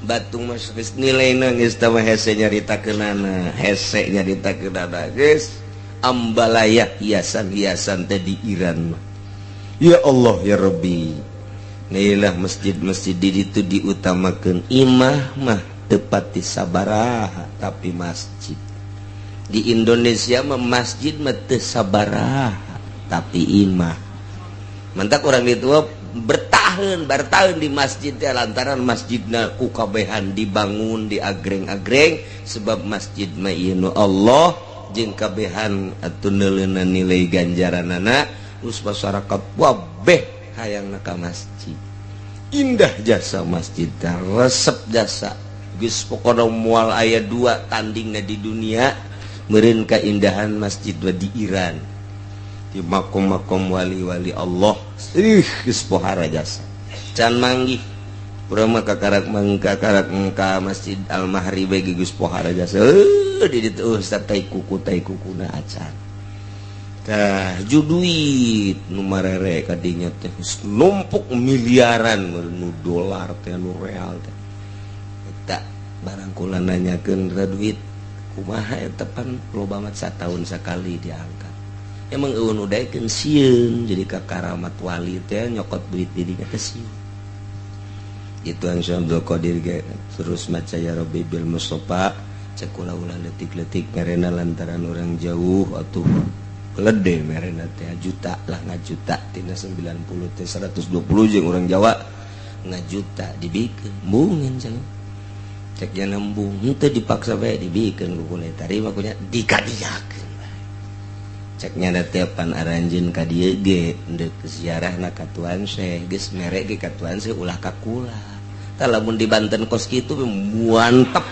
Batung mas geus nilaina geus tah mah hese nyaritakeunana, hese nyaritakeunana geus ambalaya hiasan-hiasan teh di Iran mah. Ya Allah ya Rabbi. Nilailah masjid-masjid di ditu diutamakeun, imah mah tepati sabaraha tapi masjid. Di Indonesia mah masjid mah teu sabaraha tapi imah. Mantak orang itu bertahan bertahan di masjid teh lantaran masjidna ku kabehan dibangun diagreng-agreng sebab masjid mah ieu nu Allah jeung kabehan atuh neuleuna nilai ganjaranana terus masyarakat wabeh hayang ka masjid. Indah jasa masjid teh, resep jasa geus pokona moal aya dua tandingna di dunia meureun kaindahan masjid di Iran di makom-makom wali-wali Allah. Ih, geus pohara jasa can manggih urang mah kakarak mangkakarak ka Masjid Al-Mahri bae geus pohara jasa. Di ditu ustaz tai kuku tai kukuna acan tah ju duit nu marere kadinya teh numpuk miliaran nu dolar teh nu real teh eta barang kula nanyakeun duit kumaha eta pan loba banget satahun sakali diangkat. Emang eueun nu daekeun sieun jadi ka karamat wali teh nyokot duit dirinya teh sieun. Itu yang Syekh Abdul Qadir ge terus maca ya Rabbi bil Mustafa cek kula ulah letik-letik merena lantaran orang jauh atuh gelede merena teh juta lah ngajuta tina 90 teh 120 jeung orang Jawa ngajuta dibikeun embungeun cenah cek nya nembung henteu dipaksa bae dibikeun ku kula tarima kunya dikadiakeun bae cek nya teh pan aranjeun ka dieu ge deuk ziarahna ka Tuan Syekh geus mere ge ka Tuan Syekh ulah ka kula tah lamun di Banten kos kitu mantep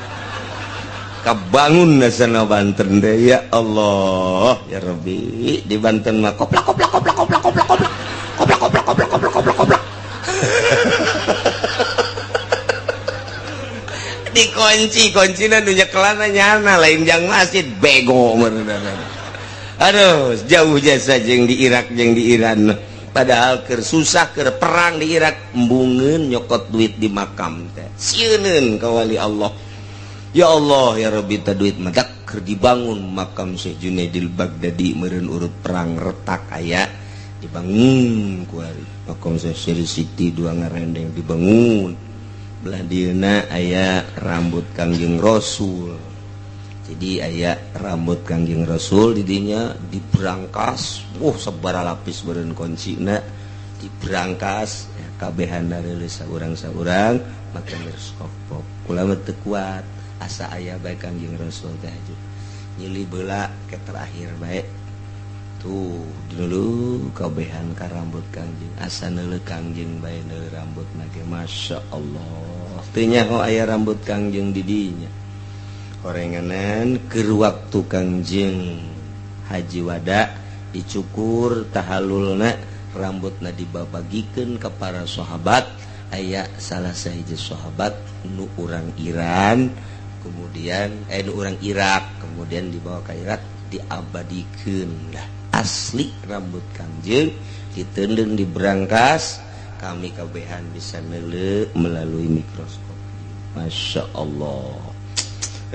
kabangun nasana Banten deh ya Allah ya Rabbi di Banten mah koplak koplak koplak koplak koplak koplak koplak koplak koplak koplak koplak koplak dikunci kuncina nu nyekelana nyana lain jang masjid bego meureunan. Aduh jauh jasa jeung di Irak jeung di Iran padahal keur susah keur perang di Irak embungeun nyokot duit di makam teh sieuneun ka wali Allah. Ya Allah ya Rabbi ta duit mah keur dibangun makam Syekh Junaidil Baghdadi meureun urut perang retak aya dibangun ku ari makam Syekh Siri Siti dua ngarendeng dibangun belah dieuna aya rambut Kangjeng Rasul. Jadi aya rambut Kangjeng Rasul didinya diberangkas, sabara lapis meureun kuncina diberangkas ya, kabehan reuleus saurang-saurang make mikroskop. Kula mah teu kuat asa aya bae Kangjeng Rasul teh aju nyili beula ke terakhir bae tuh dulu kabehan ka rambut Kangjeng asa neuleuh Kangjeng bae neuleuh rambutna ge Masya Allah teu nyaho aya rambut Kangjeng di dinya horenganan keur waktu Kangjeng Haji Wada dicukur tahalulna rambutna dibabagikeun ka para sahabat aya salah sahiji sahabat nu urang Iran kemudian nu urang Irak kemudian dibawa ke Irak diabadikeun lah asli rambut Kangjeng ditendeng diberangkas kami kabehan bisa neuleuh melalui mikroskop. Masya Allah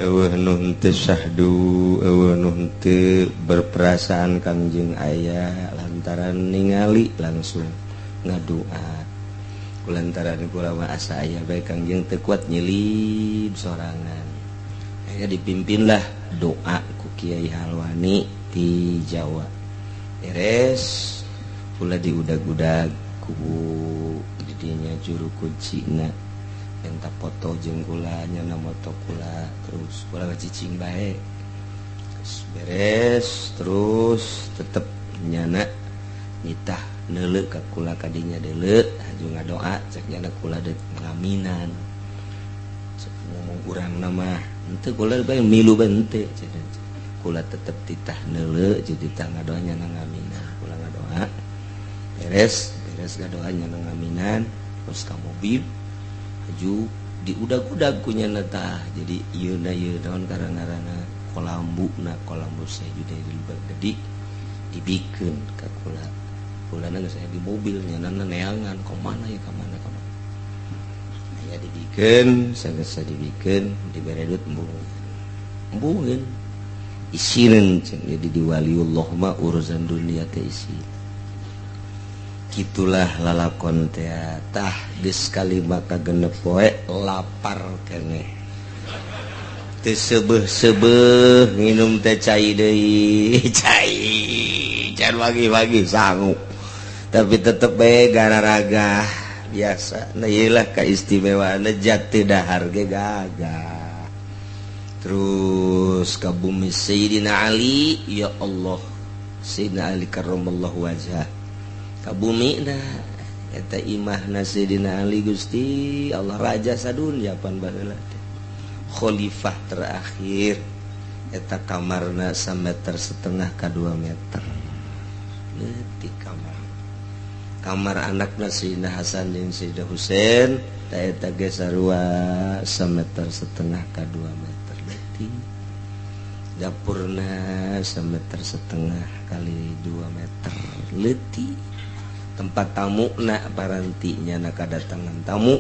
eueuh nu henteu syahdu eueuh nu henteu berperasaan Kangjeng aya lantaran ningali langsung ngadua lantaran kula mah asa aya bae Kangjeng teu kuat nyelip sorangan aya dipimpinlah doa ku Kiai Halwani di Jawa beres pula diudag-udag ku didinya juru kuncina minta foto jeung kula nyana moto kula terus kula ngacicing bae terus beres terus tetep nyana nitah neuleuh ka kula kadinya deuleuh haju ngadoa cek nyana kula deuk ngaminan cek ngomong urang nama Henteu kula bae milu bae henteu kula tetep titah neuleu jadi titah ngadoa nya ngaminan kula ngadoa beres beres ngadoa nya ngaminan terus ka mobil haju diudag-udag ku nya tah jadi ieu na ieu naon karang-ngaranna kolambu na kolambu Sayyidina Baghdadi dibikeun ka kula kulana geus aya di mobil nya neangan ka mana ya ka mana ka mana aya dibikeun sageus dibikeun dibere duit embung embungeun isineun jadi di waliullah mah urusan dunia teh isin gitulah lalakon teh tah geus kalima ka genep poe lapar keneh teu seubeuh-seubeuh nginum teh cai deui cai can wagi-wagi sangu tapi tetep bae gararaga biasa nah ieu lah kaistimewaan jati dahar ge gagah. Terus ka bumi Sayyidina Ali ya Allah Sayyidina Ali karramallahu wajhah ka bumi na eta imahna Sayyidina Ali Gusti Allah raja sadunya pan baheula teh khalifah terakhir eta kamarna 1,5 meter ka 2 meter leutik kamar kamar anakna Sayyidina Hasan jeung Sayyidina Husain ta eta ge sarua 1,5 meter ka 2 meter dapurna 1,5 meter kali 2 meter leutik tempat tamu na parantinya na kadatangan tamu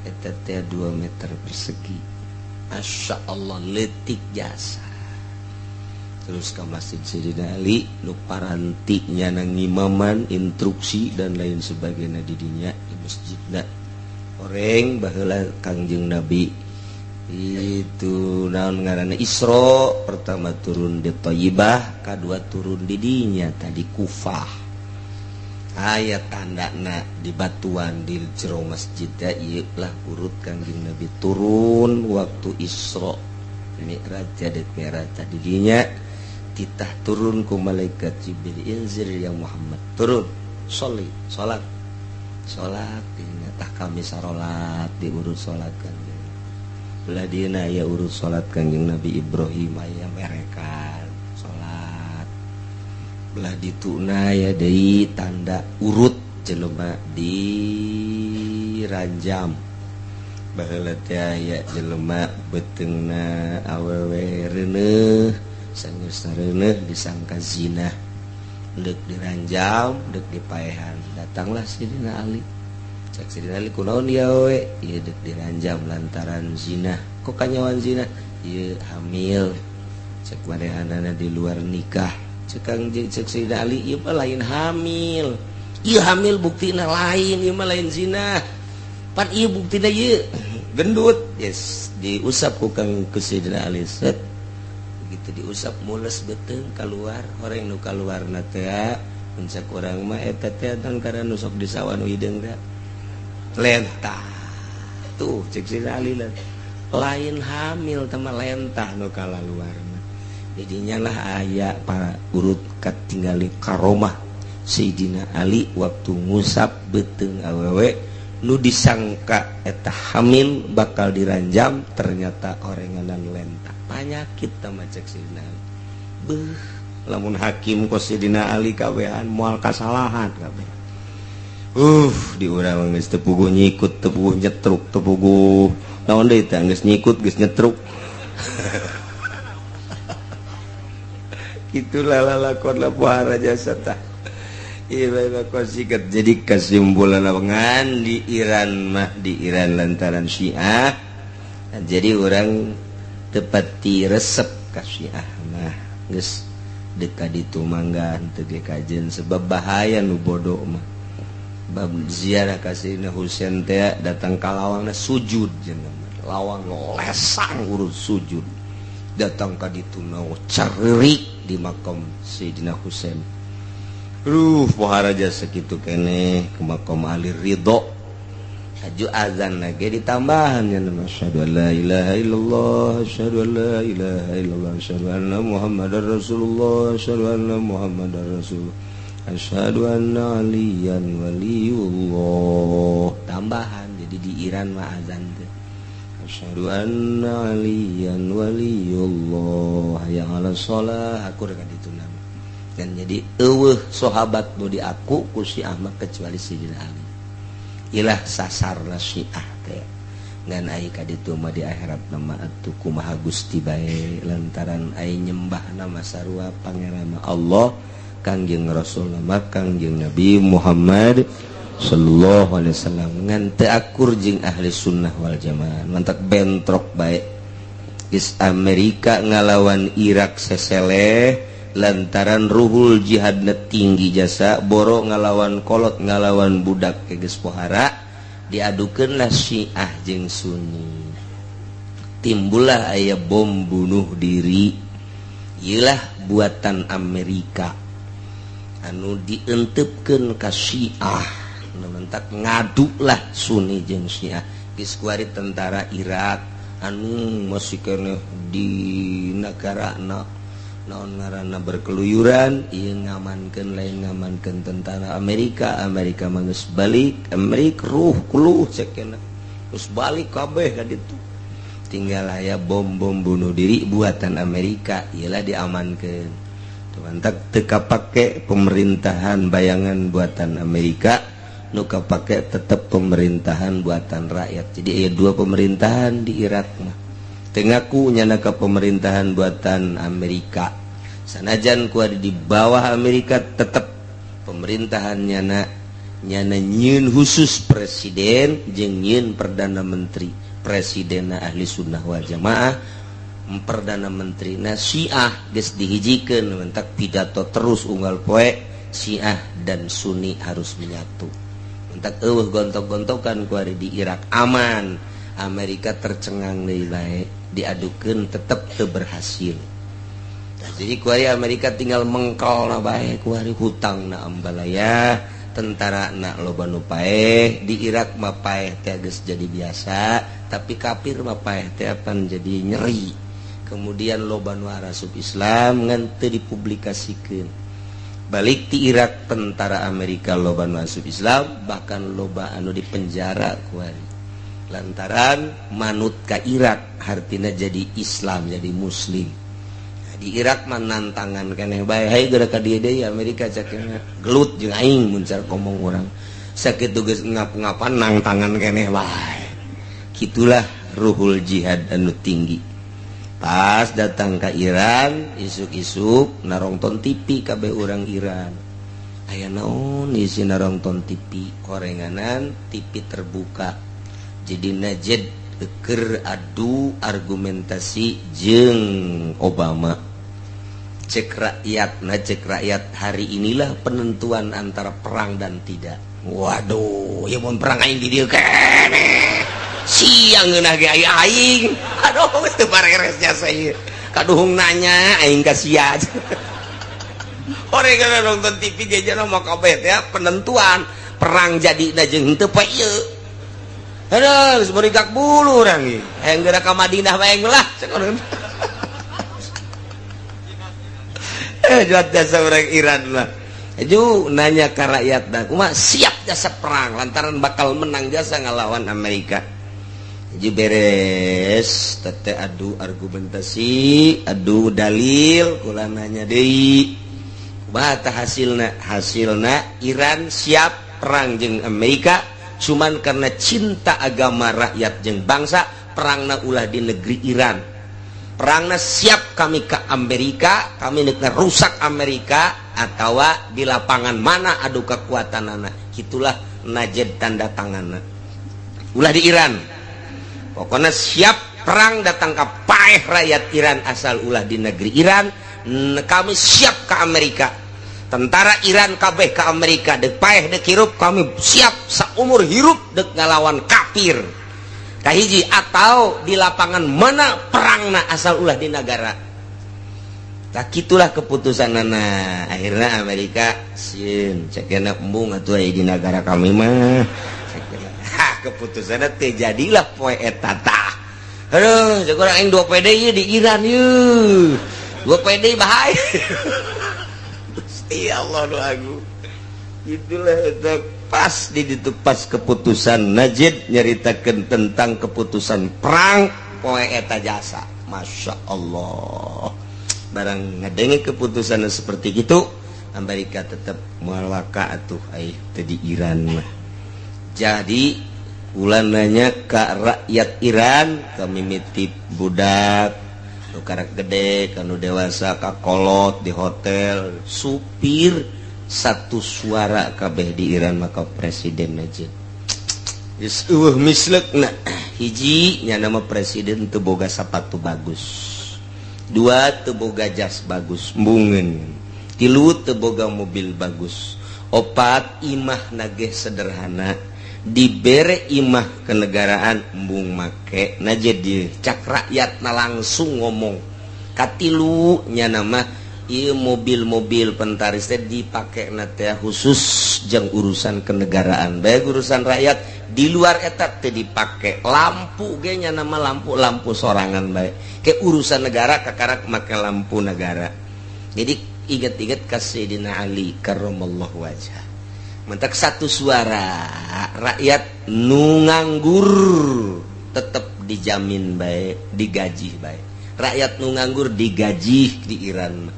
eta teh 2 meter persegi. Masya Allah leutik jasa. Terus ke Masjid Sayyidina Ali nu parantinya na ngimaman instruksi dan lain sebagainya di dinya di masjidna oreng baheula Kangjeng Nabi itu naon ngaranna Isra pertama turun di Thayyibah kadua turun di dinya tadi Kufah aya tandana di batuan di jero masjid ieu lah urut Kangjeng Nabi turun waktu Isra Mi'raj jadi Mi'raj tadi dinya titah turun ku malaikat Jibril inzir ya Muhammad turun sholli salat salat dinya tah kami sarolat diurut salat Kangjeng belah dina ya urut salat Kangjeng Nabi Ibrahim aya merekan salat belah dituna ya deui tanda urut jelema diranjam baheula teh aya jelema beuteungna awewe reuneuh sanggeus reuneuh disangka zina deuk diranjam deuk dipaehan datanglah Sayyidina Ali cek Sayyidina Ali kunaon ieu we ieu deuk diranjam lantaran zina kok kanyawan zina ieu hamil cek manehanana di luar nikah cek Kang cek Sayyidina Ali ieu mah lain hamil ieu hamil buktina lain ieu mah lain zina pan ieu buktina ieu gendut yes diusap ku Kang ku Sayyidina Ali set begitu diusap mules beuteung keluar horeng nu kaluarna teh mun cek urang mah eta teh karena nu sok di sawah nu hideung teh lentah tuh cek Sayyidina Ali lah lain hamil teh lentah nu kalaluarna jadinya lah aya para urut katinggali karomah Sayyidina Ali waktu ngusap beuteung awewe nu disangka eta hamil bakal diranjam ternyata orenganan lentah panyakit tama cek Sayyidina Ali beuh lamun hakim kos Sayyidina Ali kabehan moal kasalahan kabeh di urang geus teu puguh nyikut teu puguh nyetruk teu puguh naon deui teh geus nyikut geus nyetruk itulah lalakon pohara jasa tah ieu sikat jadi kesimpulan ngan di Iran mah di Iran lantaran Syiah jadi orang tepati resep ka Syiah mah geus dekat ditu mangga henteu ge kajen sebab bahaya nu bodoh mah bab ziarah ka Sayyidina Husain teh datang ka lawangna sujud jeneng lawang lesang urut sujud datang ka ditu cerik di makam Sayyidina Husain. Pohara jasa kitu keneh ke makam Ali Ridho haju azan lagi ditambahan ya nama asyhadu an la ilaha illallah asyhadu an la ilaha illallah asyhadu anna muhammadar rasulullah asyhadu anna muhammadar rasulullah asyhadu anna aliyan waliyullah tambahan. Jadi di Iran mah azan teh Asyhadu anna aliyan waliyullah, hayya 'ala shalah, akur ka ditu nama. Dan jadi eueuh sahabat nu diaku ku Syiah mah kecuali Sayyidina Ali. Ilah sasarna Syiah teh. Ngan ai ka ditu mah di akhirat nama atuh kumaha Gusti bae, lantaran ai nyembah nama sarua pangeran Allah, Kangjeng Rasul nama Kangjeng Nabi Muhammad sallallahu alaihi wasallam, ngan teu akur jeung ahli sunnah wal jamaah, mantak bentrok bae. Geus Amerika ngalawan Irak seseleh lantaran ruhul jihadna tinggi jasa, boro ngalawan kolot ngalawan budak ke geus pohara, diadukeunlah Syiah jeung Sunni, timbullah aya bom bunuh diri. Ieulah buatan Amerika anu dientepkeun ka Syiah, mentak ngaduklah Sunni jeung Syiah. Geus kuari tentara Irak anu masih keneh di negarana naon ngaranna berkeluyuran, ieu ngamankeun lain ngamankeun tentara Amerika. Amerika mah geus balik, Amerika ruh kuluh cekena geus balik kabeh ka ditu, tinggal aya bom-bom bunuh diri buatan Amerika, ieulah diamankeun. Mantak teu kapake pemerintahan bayangan buatan Amerika, nu kapake tetep pemerintahan buatan rakyat. Jadi aya dua pemerintahan di Irak mah, teu ngaku nyana ka pemerintahan buatan Amerika, sanajan ku ada di bawah Amerika tetep pemerintahan nyana, nyana nyieun khusus presiden jeung nyieun perdana menteri. Presidenna ahli sunnah wal jamaah, perdana menterina Syiah, geus dihijikeun. Mentak pidato terus unggal poe, Syiah dan Sunni harus menyatu. Mentak eueuh gontok-gontokan ku ari di Irak, aman. Amerika tercengang deui bae, diadukeun tetep teu berhasil. Nah, jadi ku ari Amerika tinggal mengkol na bae, ku ari hutang na ambalaya, tentara na loba nu paeh. Di Irak mah paeh teh geus jadi biasa, tapi kafir mah paeh teh apan jadi nyeri. Kemudian loba nu arasup Islam ngan teu dipublikasikeun. Balik ti Irak tentara Amerika loba nu asup Islam, bahkan loba anu dipenjara kuari lantaran manut ka Irak, hartina jadi Islam, jadi Muslim. Nah, di Irak mah nantangan keneh bae, "Hayu geura ka dieu deui Amerika," cakena, "gelut jeung aing." Mun cara ngomong urang sakitu geus ngap-ngapan nangtangan keneh bae. Kitulah ruhul jihad anu tinggi. Pas datang ke Iran isuk-isuk narongton TV kabeh urang Iran, aya naon isi narongton TV korenganan, TV terbuka. Jadi Najed keur adu argumentasi jeung Obama, cek rakyat, nah cek rakyat, "Hari inilah penentuan antara perang dan tidak." Waduh ya, mun perang aing di dieu keneh siang ngeunah ge aya aing. Aduh, geus teu pareres jasa ieu, kaduhung nanya aing ka sia. Orang nonton TV ge jana mau kabeh teh penentuan perang jadi jeung henteu poe ieu. Aduh, geus berigak bulu urang ieu. Hayang geura ka Madinah bae lah cek urang. Juat jasa orang Iran lah. Ju nanya ke rakyat dah, kumaha, siap jasa perang lantaran bakal menang jasa ngalawan Amerika. Ju beres tete adu argumentasi, adu dalil, kula nanya deui. Kumaha tah hasilna? Hasilna Iran siap perang jeung Amerika, cuman karena cinta agama, rakyat jeung bangsa, perangna ulah di negeri Iran. Perangna siap kami ke Amerika, kami nek rusak Amerika atau di lapangan mana adu kekuatan anak. Itulah Najed tanda tangan, ulah di Iran. Pokoknya siap perang datang ke paeh rakyat Iran asal ulah di negeri Iran. Kami siap ke Amerika, tentara Iran kabeh ke Amerika, dek paeh dek hirup kami siap seumur hirup dek ngalawan kafir. Kahiji atau di lapangan mana perangna asal ulah di negara. Tak itulah keputusan nana. Akhirnya Amerika sieun, cekena embung atuh di negara kami mah. Ha, keputusanna teh jadilah poe eta tah. Aduh, cek urang aing 2 PD ieu di Iran ieu. 2 PD bahaya. Gusti Allah doaku. Itulah eta. Pas di ditu pas keputusan Najd nyaritakeun tentang keputusan perang poe eta jasa. Masya Allah, barang ngadenge keputusan seperti itu, Amerika tetap malaka atuh ai teu di Iran mah. Jadi kula nanya ke rakyat Iran, kami mitip budak nu karak gede kanu dewasa, kakolot di hotel, supir, satu suara kabeh di Iran maka presiden aja. Geus eueuh mislekna. Hiji nya nama presiden teu boga sepatu bagus, dua teu boga jas bagus embungeun, tilu teu boga mobil bagus, opat imah nageh sederhana, dibere imah kenegaraan embung make. Nah, jadi cak rakyat na langsung ngomong. Katilu nya nama ieu mobil-mobil pentaris teh dipake na teh khusus jang urusan kenegaraan baik, urusan rakyat di luar eta teh dipake. Lampu ge nya nama lampu-lampu sorangan baik, ke urusan negara kakarak make lampu negara. Jadi ingat-ingat ka Sayyidina Ali karramallahu wajah. Mentak satu suara rakyat, nu nganggur tetap dijamin baik, digaji baik. Rakyat nu nganggur digaji di Iran.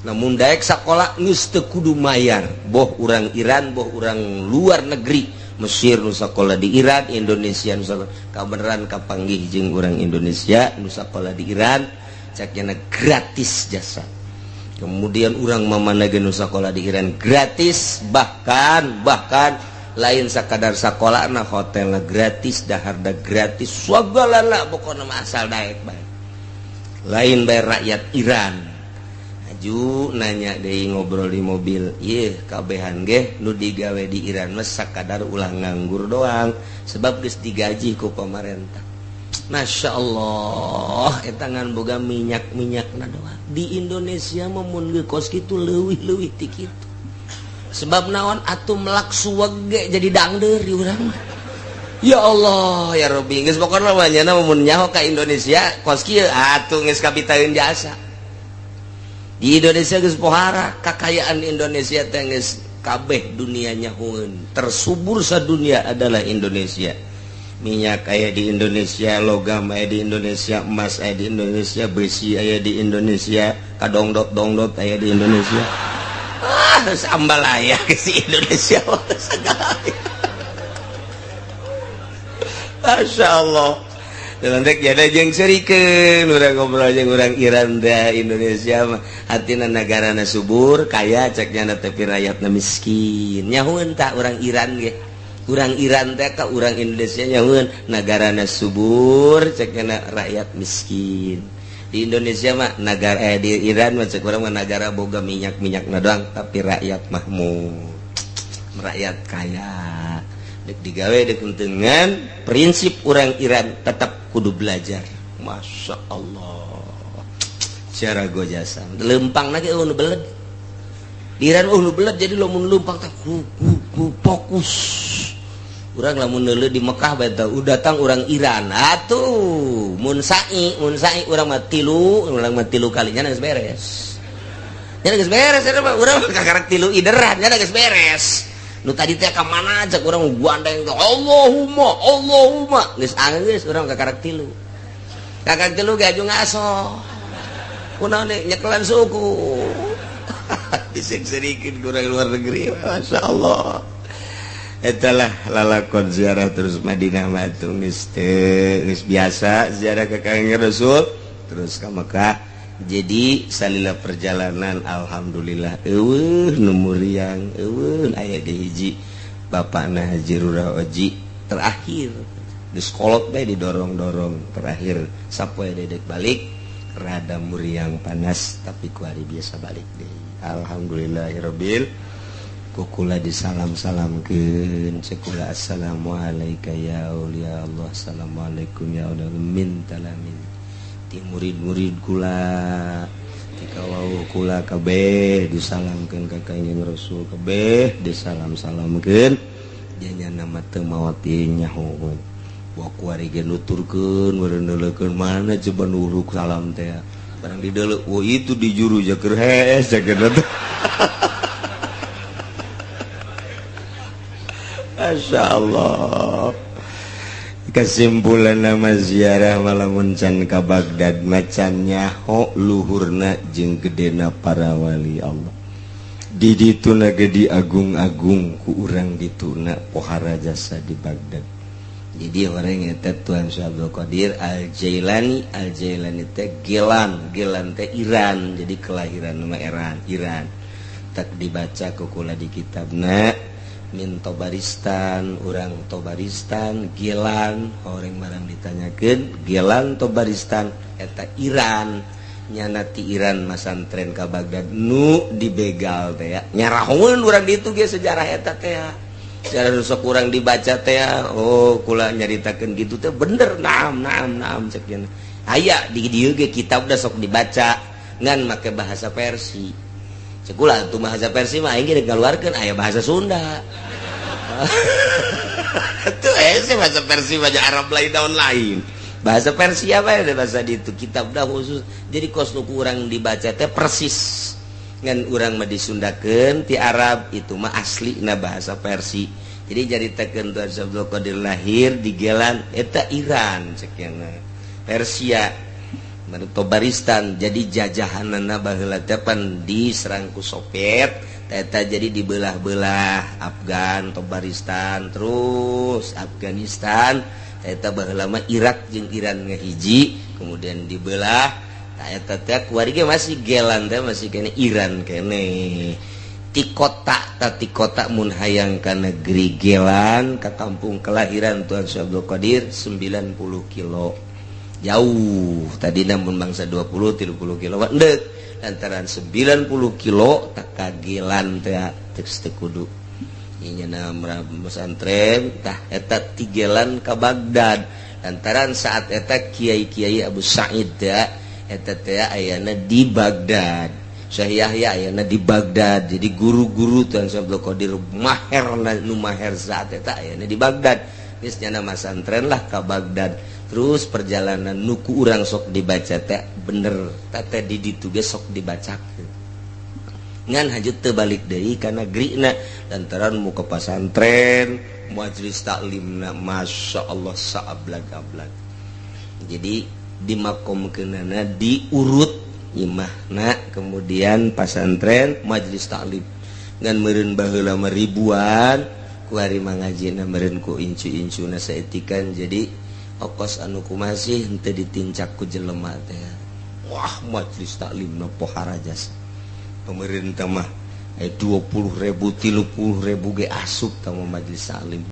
Namun daek sekolah geus teu kudu mayar, boh urang Iran boh urang luar negeri, Mesir nu sakola di Iran, Indonesia nu sakola. Kabeneran kapanggih jeung urang Indonesia nu sakola di Iran, caknya gratis jasa. Kemudian urang mamana ge nu sakola di Iran gratis, bahkan bahkan lain sakadar sakola na, hotelna gratis, daharda gratis, sagalana pokokna mah asal daek bae, lain bayar rakyat Iran. Aju nanya deui, ngobrol di mobil, ieu kabehan ge nu digawe di Iran mah sakadar ulah nganggur doang, sebab geus digaji ku pamarentah. Masya Allah, eta ngan boga minyak-minyakna doang. Di Indonesia mah mun geus kos kitu leuwih-leuwih ti kitu. Sebab naon atuh, melak suweg ge jadi dangdeur di urang mah. Ya Allah ya Rabbi, geus pokona mah nyana mun nyaho ka Indonesia kos kieu atuh geus kapitaeun jasa. Di Indonesia geus pohara kakayaan Indonesia teh, geus kabeh dunia nyahoeun. Tersubur sadunia adalah Indonesia. Minyak aya di Indonesia, logam aya di Indonesia, emas aya di Indonesia, besi aya di Indonesia, kadongdot dongdot aya di Indonesia. Ah, sambal aya ke si Indonesia segala. Masya Allah. Dan jadi jeung serikeun urang ngobrol jeung urang Iran teh, Indonesia mah hatina negarana subur kaya cek nyana, tapi rakyatna miskin. Nyahoeun tak urang Iran ge? Urang Iran teh ka urang Indonesia nyahoeun negarana subur cek nyana, rakyat miskin. Di Indonesia mah negara, eh, di Iran mah cek urang mah negara boga minyak-minyak doang tapi rakyat mahmur, rakyat kaya, dek digawe dek dengan prinsip orang Iran tetap kudu belajar. Masya Allah, cara go jasa lempang lagi, oh, nu beled di Iran, oh, nu beled. Jadi lamun lempang teh ku, ku, ku, fokus. Urang lamun neuleuh di Mekah bae teh, udah datang orang Iran atuh mun sa'i, mun sa'i urang mah tilu, urang mah tilu kalinya geus beres nya, geus beres eta mah. Urang mah kakarak tilu ideran nya geus beres. Nu tadi teh ka mana aja urang gandeng teh, Allahumma Allahumma, geus geus urang kakarak tilu, kakarak tilu ge aju ngaso kunaon nyekelan suku. Disek-serikin kurang luar negeri. Masya Allah, etalah lalakon ziarah. Terus Madinah mah atuh geus teu geus biasa ziarah ke Kangjeng Rasul, terus ka Mekah. Jadi salila perjalanan alhamdulillah eueuh nu muriang, eueuh. Aya di hiji bapakna Haji Rurah Oji terakhir di sekolot bae didorong-dorong, terakhir sapoe dedek balik rada muriang panas, tapi ku hari biasa balik deui. Alhamdulillahirabbil kukula disalam-salamkeun cekula, assalamualaikum ya aulia Allah, assalamualaikum ya Allah, min talamin ti murid-murid kula, ti kawauh kula kabeh disalamkeun ka Kangjeng Rasul, kabeh disalam-salamkeun. Nya nama teu maot nyaho wa kuari ge nuturkeun meureun mana coba nuruk salam teh, barang dideuleu, oh, itu di juru jaker hees jaker teh. Masya Allah. Kesimpulan nama ziarah malamun can ka Baghdad macan nyaho luhurna jeung gedena para wali Allah. Di dituna ge diagung-agung ku urang dituna pohara jasa di Baghdad. Jadi orang eta Tuan Syekh Abdul Qadir Al-Jailani, Al-Jailani teh Gelan, Gelan teh Iran, jadi kelahiran nama Iran, Iran. Tak dibaca ku kula di kitabna min Tobaristan, urang Tobaristan, Gelan, orang barang ditanyakeun Gelan Tobaristan eta Iran. Nyana ti Iran masantren ka Baghdad nu dibegal teh ya. Nyarahoeun urang ditu ge sejarah eta teh ya. Sejarah nu sok urang dibaca teh ya. Oh, kula nyaritakeun gitu teh bener, naam naam naam cek nya. Aya di dieu ge kitab da sok dibaca ngan make bahasa Persi. Cek kula tuh bahasa Persi mah aing ge ngaluarkeun aya bahasa Sunda. Tuh sih bahasa Persi bahasa Arab lain daun lain. Bahasa Persia apa ya bahasa itu kitab dah khusus. Jadi kos nu ku urang dibaca teh persis ngan urang mah disundakeun ti Arab itu mah asli na bahasa Persi. Jadi caritakeun Tuan Syekh Abdul Qadir lahir di Gelan eta Iran cekiana Persia Menurut Tobaristan. Jadi jajahanana baheula teh pan diserang ku Soviet eta jadi dibelah-belah Afgan Tobaristan terus Afghanistan eta baheula mah Irak jeung Iran ngahiji kemudian dibelah. Tah eta teh kuari ge masih Gelan teh masih kene Iran kene ti kota ta ti kota mun hayang ka negeri Gelan ka kampung kelahiran Tuan Syekh Abdul Qadir 90 kilo jauh. Tadi namun bangsa 20 30 kilo endek lantaran 90 kilo tak ka Gelan teh teu kudu inya pesantren tah eta ti Gelan ka Baghdad lantaran saat eta kiai-kiai Abu Sa'id teh eta teh ayana di Baghdad, Syekh Yahya ayana di Baghdad. Jadi guru-guru Tuan Syekh Abdul Qadir maher nu maher saat eta ayana di Baghdad. Geus nyana masantren lah ka Baghdad. Terus perjalanan nuku urang sok dibaca teh bener teh di ditu ge sok dibacakeun ngan hajut teu balik deui ka negrina lantaran muka pasantren majelis taklimna Masya Allah saablag-ablag. Jadi di makomkeunana diurut imahna kemudian pasantren majelis taklim ngan meureun baheula mah ribuan ku hari mangajina meureun ku incu-incuna saetikan. Jadi okos anu kumasih henteu ditincak ku jelema teh. Wah, majelis taklimna pohara jasa pemerintah mah 20.000 30.000 ge asup tama majelis taklim.